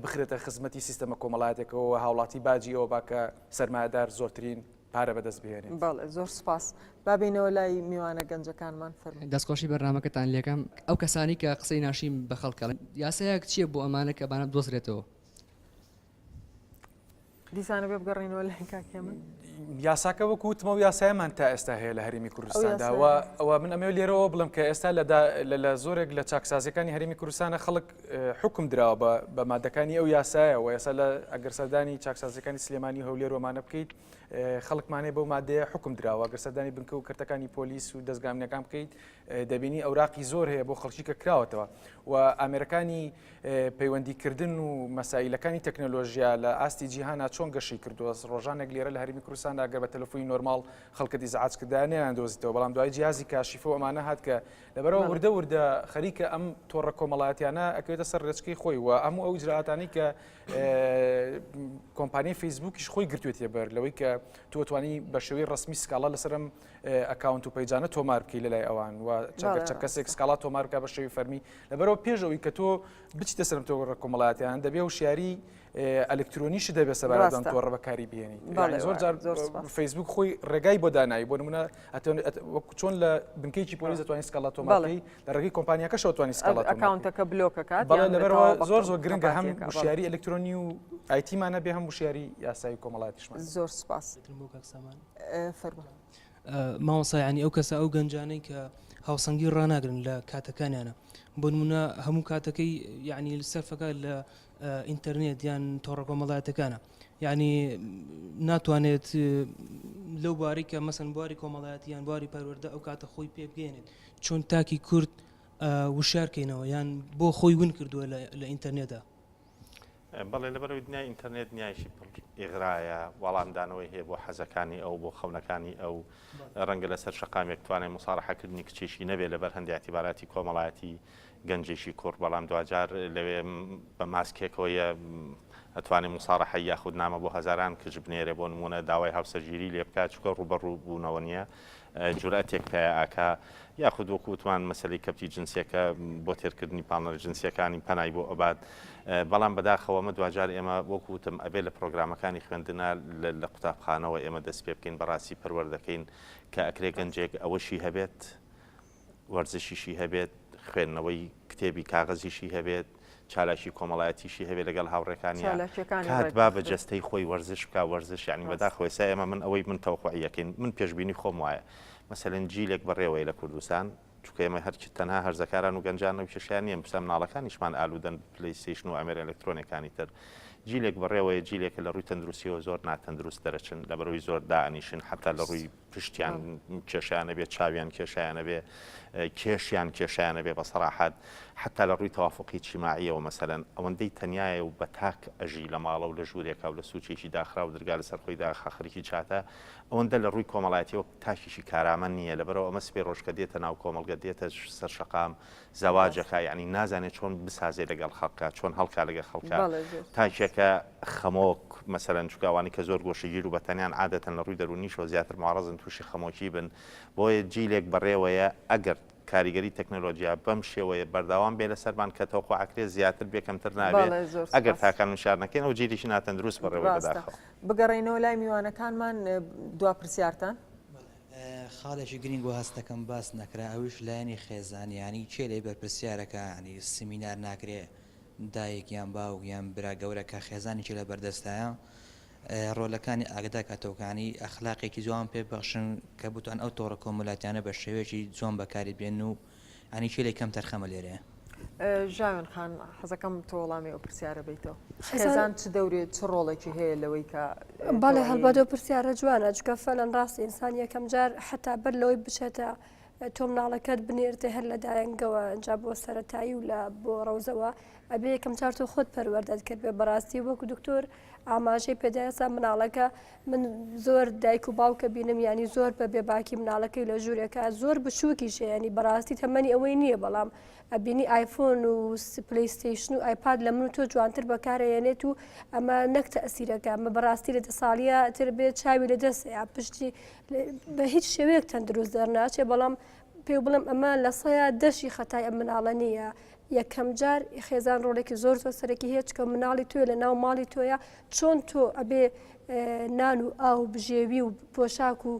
Speaker 10: بخرێتە خزمەتی سیستەمە کۆمەڵایەتێکەوە هاوڵاتی باجی ئەوە با کە سەرمایەدار زۆرترین پارە بەدەست بهێنێت.
Speaker 1: بەڵێ زۆر سوپاس. با بێینەوە لای میوانە گەنجەکانمان فەرموو.
Speaker 12: دەستخۆشی بەرنامەکەتان لێکەم ئەو کەسانەی کە قسەی ناشرین بە خەڵک ئەڵێن یاسایەک چیە بۆ ئەمانە کە ئەمانە بدۆزرێتەوە؟
Speaker 1: دیسانە بێ بگەڕێینەوە لای کاک هێمن.
Speaker 10: یاساکە وەکو وتم ئەو یاسایەمان تا ئێستا هەیە لە هەرێمی کوردستاندا و ئەوە من ئەمەوێت لێرەوە بڵێم کە ئێستا لە زۆرێک لە چاکسازیەکانی هەرێمی کوردستانە خەڵک حکم دراوە بە مادەکانی ئەو یاسایە و ئێستا لە ئەگەر سەردانی چاکسازیەکانی سلێمانی و هەولێر وەمانە بکەیت خەڵکمانەیە بەو مادەیە حکم دراوە گەر سەردانی بنکە و کەرتەکانی پۆلیس و دەزگا ئەمنیەکان بکەیت دەبینی ئەوراقی زۆر هەیە بۆ خەڵکی کە کراوەتەوە و ئامێرەکانی پەیوەندیکردن و مەسایلەکانی تەکنەلۆژیا لە ئاستی جیهانا چۆن گەشەی کردووە ڕۆژانێک لێرە لە هەرێمی کوردستاندا گەر بە تەلەفۆنی نۆرماڵ خەڵکت ئیزعاج کردایە نەیان دۆزیتەوە بەڵام دوای جیهازی کاشیفە و ئەمانە هات کە لەبەرەوە وردە وردە خەریکە ئەم تۆڕە کۆمەڵایەتیانە ئەکەوێتە سەر ڕێچکەی خۆی و هەموو ئەو ئیجرائاتانەی کە کۆمپانیای فەیسبووکیش خۆی گرتوێتیە بەر لەوەی کە تۆ توانی بە شێوەی ڕسمی سکاڵا لەسەر ئەم ئەکاونت و page انە تۆمار بکەی لەلای ئەوان و چەند کەسێک سکاڵا تۆمار بکە بە شێوەی فەرمی لەبەرەوە پێش ئەوەی کە تۆ بچیتە سەرم تۆڕە کۆمەڵایەتیان دەبێ هوشیاری ئەلکترۆنیش دەبێت سەبارەت بەم تۆڕە بەکاری بهێنیت زۆر جار فەیسبوک خۆی ڕێگای بۆ دانایی بۆ نمونە وەکو چۆن لە بنکەیەکی پۆلیس دەتوانانی سکاڵا تۆمارکەی لە ڕێگەی کۆمپانیاکەشەوە توانی سکاڵا
Speaker 1: ئەکاونتەکە بلۆکەکات
Speaker 10: بەڵێ لەبەرەوە زۆر زۆر گرنگە هەم وشیاری ئەلکترۆنی و ئایتیمانە بێ هەم وشیاری یاسایی کۆمەڵاتیشمان
Speaker 1: زۆر سپاس فەرموو.
Speaker 13: مامۆستا یانی ئەو کەسە ئەو گەنجانەی کە هاوسەنگی ڕاناگرن لە کاتەکانیانە بۆ نمونە هەموو کاتەکەی یعنی سەرفەکە لە ئینتەرنێت یان تۆڕە کۆمەڵایەتەکانە یعنی ناتوانێت لەو بارەی کە مەسەن بواری کۆمەڵایەتی یان بواری پەروەردە ئەو کاتە خۆی پێ بگەێنێت چۆن تاکی کورد وشار کەینەوە یان بۆ خۆی ون کردووە لە ئینتەرنێتدا.
Speaker 8: بەڵێ لەبەرئەوەی دنیای ئینتەرنێت دنیایەکی پڕ ئیغرایە، وەڵامدانەوەی هەیە بۆ حەزەکانی ئەو، بۆ خەونەکانی ئەو، ڕەنگە لەسەر شەقامێک توانای موساڕەحەکردنی کچێکی نەبێت لەبەر هەندێ ئیعتیباراتی کۆمەڵایەتی گەنجێکی کوڕ، بەڵام دواجار لەوێ بە ماسکێکەوە یە ئەتوانێ موساڕەحەی یاخود نامە بۆ هەزاران کچ بنێرێ بۆ نموونە داوای هاوسەرگیری لێ بکات چونکە ڕووبەڕوو بوونەوە نییە جورئەتێک پەیا ئەکا یاخود وەکو وتمان مەسەلەی کەپتی جنسیەکە بۆ تێرکردنی پاڵنەرە جنسیەکانی پەنای بۆ ئەبات بەڵام بەداخەوە ئەمە دواجار ئێمە وەکو وتم ئەبێ لە پرۆگرامەکانی خوێندنا لە قوتابخانەوە ئێمە دەست پێ بکەین بەڕاستی پەروەردەکەین کە ئەکرێ گەنجێک ئەوەشی هەبێت وەرزشیشی هەبێت، خوێندنەوەی کتێبی کاغەزیشی هەبێت، چالاکی کۆمەڵایەتیشی هەبێت لەگەڵ هاوڕێکانیا،
Speaker 1: چالاکیەکانی
Speaker 8: کات با بە
Speaker 1: ڕێکبخرێت.
Speaker 8: جەستەی خۆی وەرزش بکا، وەرزش یانی
Speaker 1: ڕاستە.
Speaker 8: بەداخەوە ئێستا ئێمە من ئەوەی من تەوەقوعی ئەکەین من پێشبینی خۆم وایە مەسەلەن جیلێک بەڕێوەیە لە کوردستان چونکە ئێمە هەر تەنها هەرزەکاران و گەنجان ئەو کێشەیان نییە ئێستا مناڵەکانیشمان ئالوودەن بە پلەیستەیشن و ئامێرە ئەلکترۆنیەکانی تر جیلێک بەڕێوەیە جیلێکە لە ڕووی تەندروستیەوە زۆر ناتەندروست دەرەچن لەبەرئەوەی زۆر دائەنیشن حەتا لە ڕووی پشتیان کێشەیان ئەبێ، چاویان کێشەیان ئەبێ، کێشیان کێشەیان ئەبێ بە سەراحەت، حەتا لە ڕووی تەوافوقی ئیجتیماعییەوە مەسەلەن ئەوەندەی تەنیایە و بە تاک ئەژی لە ماڵە و لە ژوورێکا و لە سووچێکی داخراو درگا لەسەر خۆی داخا خەریکی چاتە، ئەوەندە لە ڕووی کۆمەڵایەتییەوە تاکێکی کارامە نییە، لەبەرئەوە ئەمە سبەی ڕۆژ کە دێتە ناو کۆمەڵگە دێتە سەر شەقام زەواجەکا یانی نازانێ چۆن بسازێ لەگەڵ خەڵکا چۆن هەڵکا لەگەڵ خەڵکا تاکێکە خەمۆک مەسەلەن چونکە ئەوانەی کە زۆر گۆشەگیر و بەتەنیان عادەتەن لە ڕووی دەروونیشەوە زیاتر معڕەزن تووشی خەمۆکی بن بۆیە جیلێک بەڕێوەیە ئەگەر کاریگەری تەکنەلۆجیا بەم شێوەیە بەردەوام بێ لەسەرمان کە تەوقع ئەکرێ زیاتر بێ کەمتر نابێ ئەگەر تاکان وشار نەکەین ئەو جیلێکی ناتەندروست بەڕێوەیە بەداخەوە.
Speaker 1: بگەڕێینەوە لای میوانەکانمان دوا پرسیارتان.
Speaker 14: خاڵێکی گرینگ وا هەست دەکەم باس نەکرا ئەویش لایەنی خێزانی یانی کێ لێی بەرپرسیارە کە یانی سیمینار ناکرێ دایک یان باوک یان برا گەورە کە خێزانێکی لە بەردەستایە ڕۆلەکانی ئاگدار کاتەوە کە یانی ئەخلاقێکی جوان پێ بەخشن کە بتوان ئەو تۆڕە کۆمەلاتیانە بە شێوەیەکی جوان بەکاری بێن و یانی کێ لێی کەم تەرخەمە لێرەیە.
Speaker 1: ژاوێن خان حەزەکەم تۆ وەڵامی ئەو پرسیارە بەیتەوە. خێزان چ دەورێ چ ڕۆڵێکی هەیە لەوەی کە
Speaker 9: بەڵێ هەڵبەت ئەو پرسیارە جوانە چونکە فعلا ڕاستە ئینسان یەکەم جار حەتا بەر لەوەی بچێتە تۆ مناڵەکەت بنێرتێ هەر لە دایەنگەوە ئینجا بۆ سەرەتایی و لە بۆ ڕەوزەوە ئەبێ یەکەم جار تۆ خۆت پەروەردەت کردبێ بەڕاستی وەکو دکتۆر. ئاماژەی پێدا ئێستا مناڵەکە من زۆر دایک و باوکە بینم ینی زۆر بە بێباکی مناڵەکەی لە ژوورێکە زۆر بچووکیشە ینی بەڕاستی تەمەنی ئەوەی نییە بەڵام ئەبینی ئایفۆن و پلەیستەیشن و ئایپاد لە من و تۆ جوانتر بەکارەیەنێت و ئەمە نەک تەسیرەکە ئەمە بەڕاستی لە دە ساڵیە تر بێت چاوی لە دەست یا پشتی بە هیچ شێوەیەک تەندروست دەرناچێ بەڵام پێ بڵێم ئەمە لە سەیا دەشی خەتای ئەم مناڵە نییە یەکەم جار خێزان ڕۆڵێکی زۆر زۆر سەرەکی هەیە چکە مناڵی تۆ لە ناو ماڵی تۆیە چۆن تۆ ئەبێ نان و ئاو بژێوی و پۆشاک و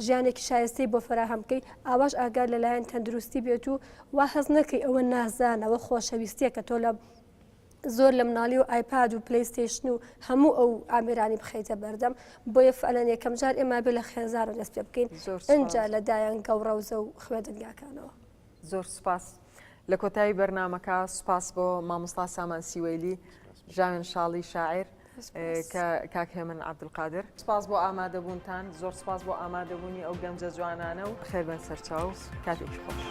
Speaker 9: ژیانێکی شایستەی بۆ فەراهەم بکەی ئاواش ئاگات لە لایەن تەندروستی بێت و وا هەست نەکەی ئەوە نازانە ئەوە خۆشەویستیە کە تۆ لە زۆر لە مناڵی و ئایپاد و پلەیستەیشن و هەموو ئەو ئامێرانی بخەیتە بەردەم بۆیە فعلەن یەکەم جار ئێمە بێ لە خێزانە دەست پێ بکەین ئینجا لە دایەنگە و ڕەوزە و خوێندنگاکانەوە.
Speaker 1: زۆر سوپاس. لە کۆتایی بەرنامەکە سوپاس بۆ مامۆستا سامان سیوەیلی، ژاوێن شاڵی شاعیر، کە کاک هێمن عەبدولقادر. سوپاس بۆ ئامادەبوونتان، زۆر سوپاس بۆ ئامادەبوونی ئەو گەنجە جوانانە و خێربێن سەرچاو، کاتێکی خۆش.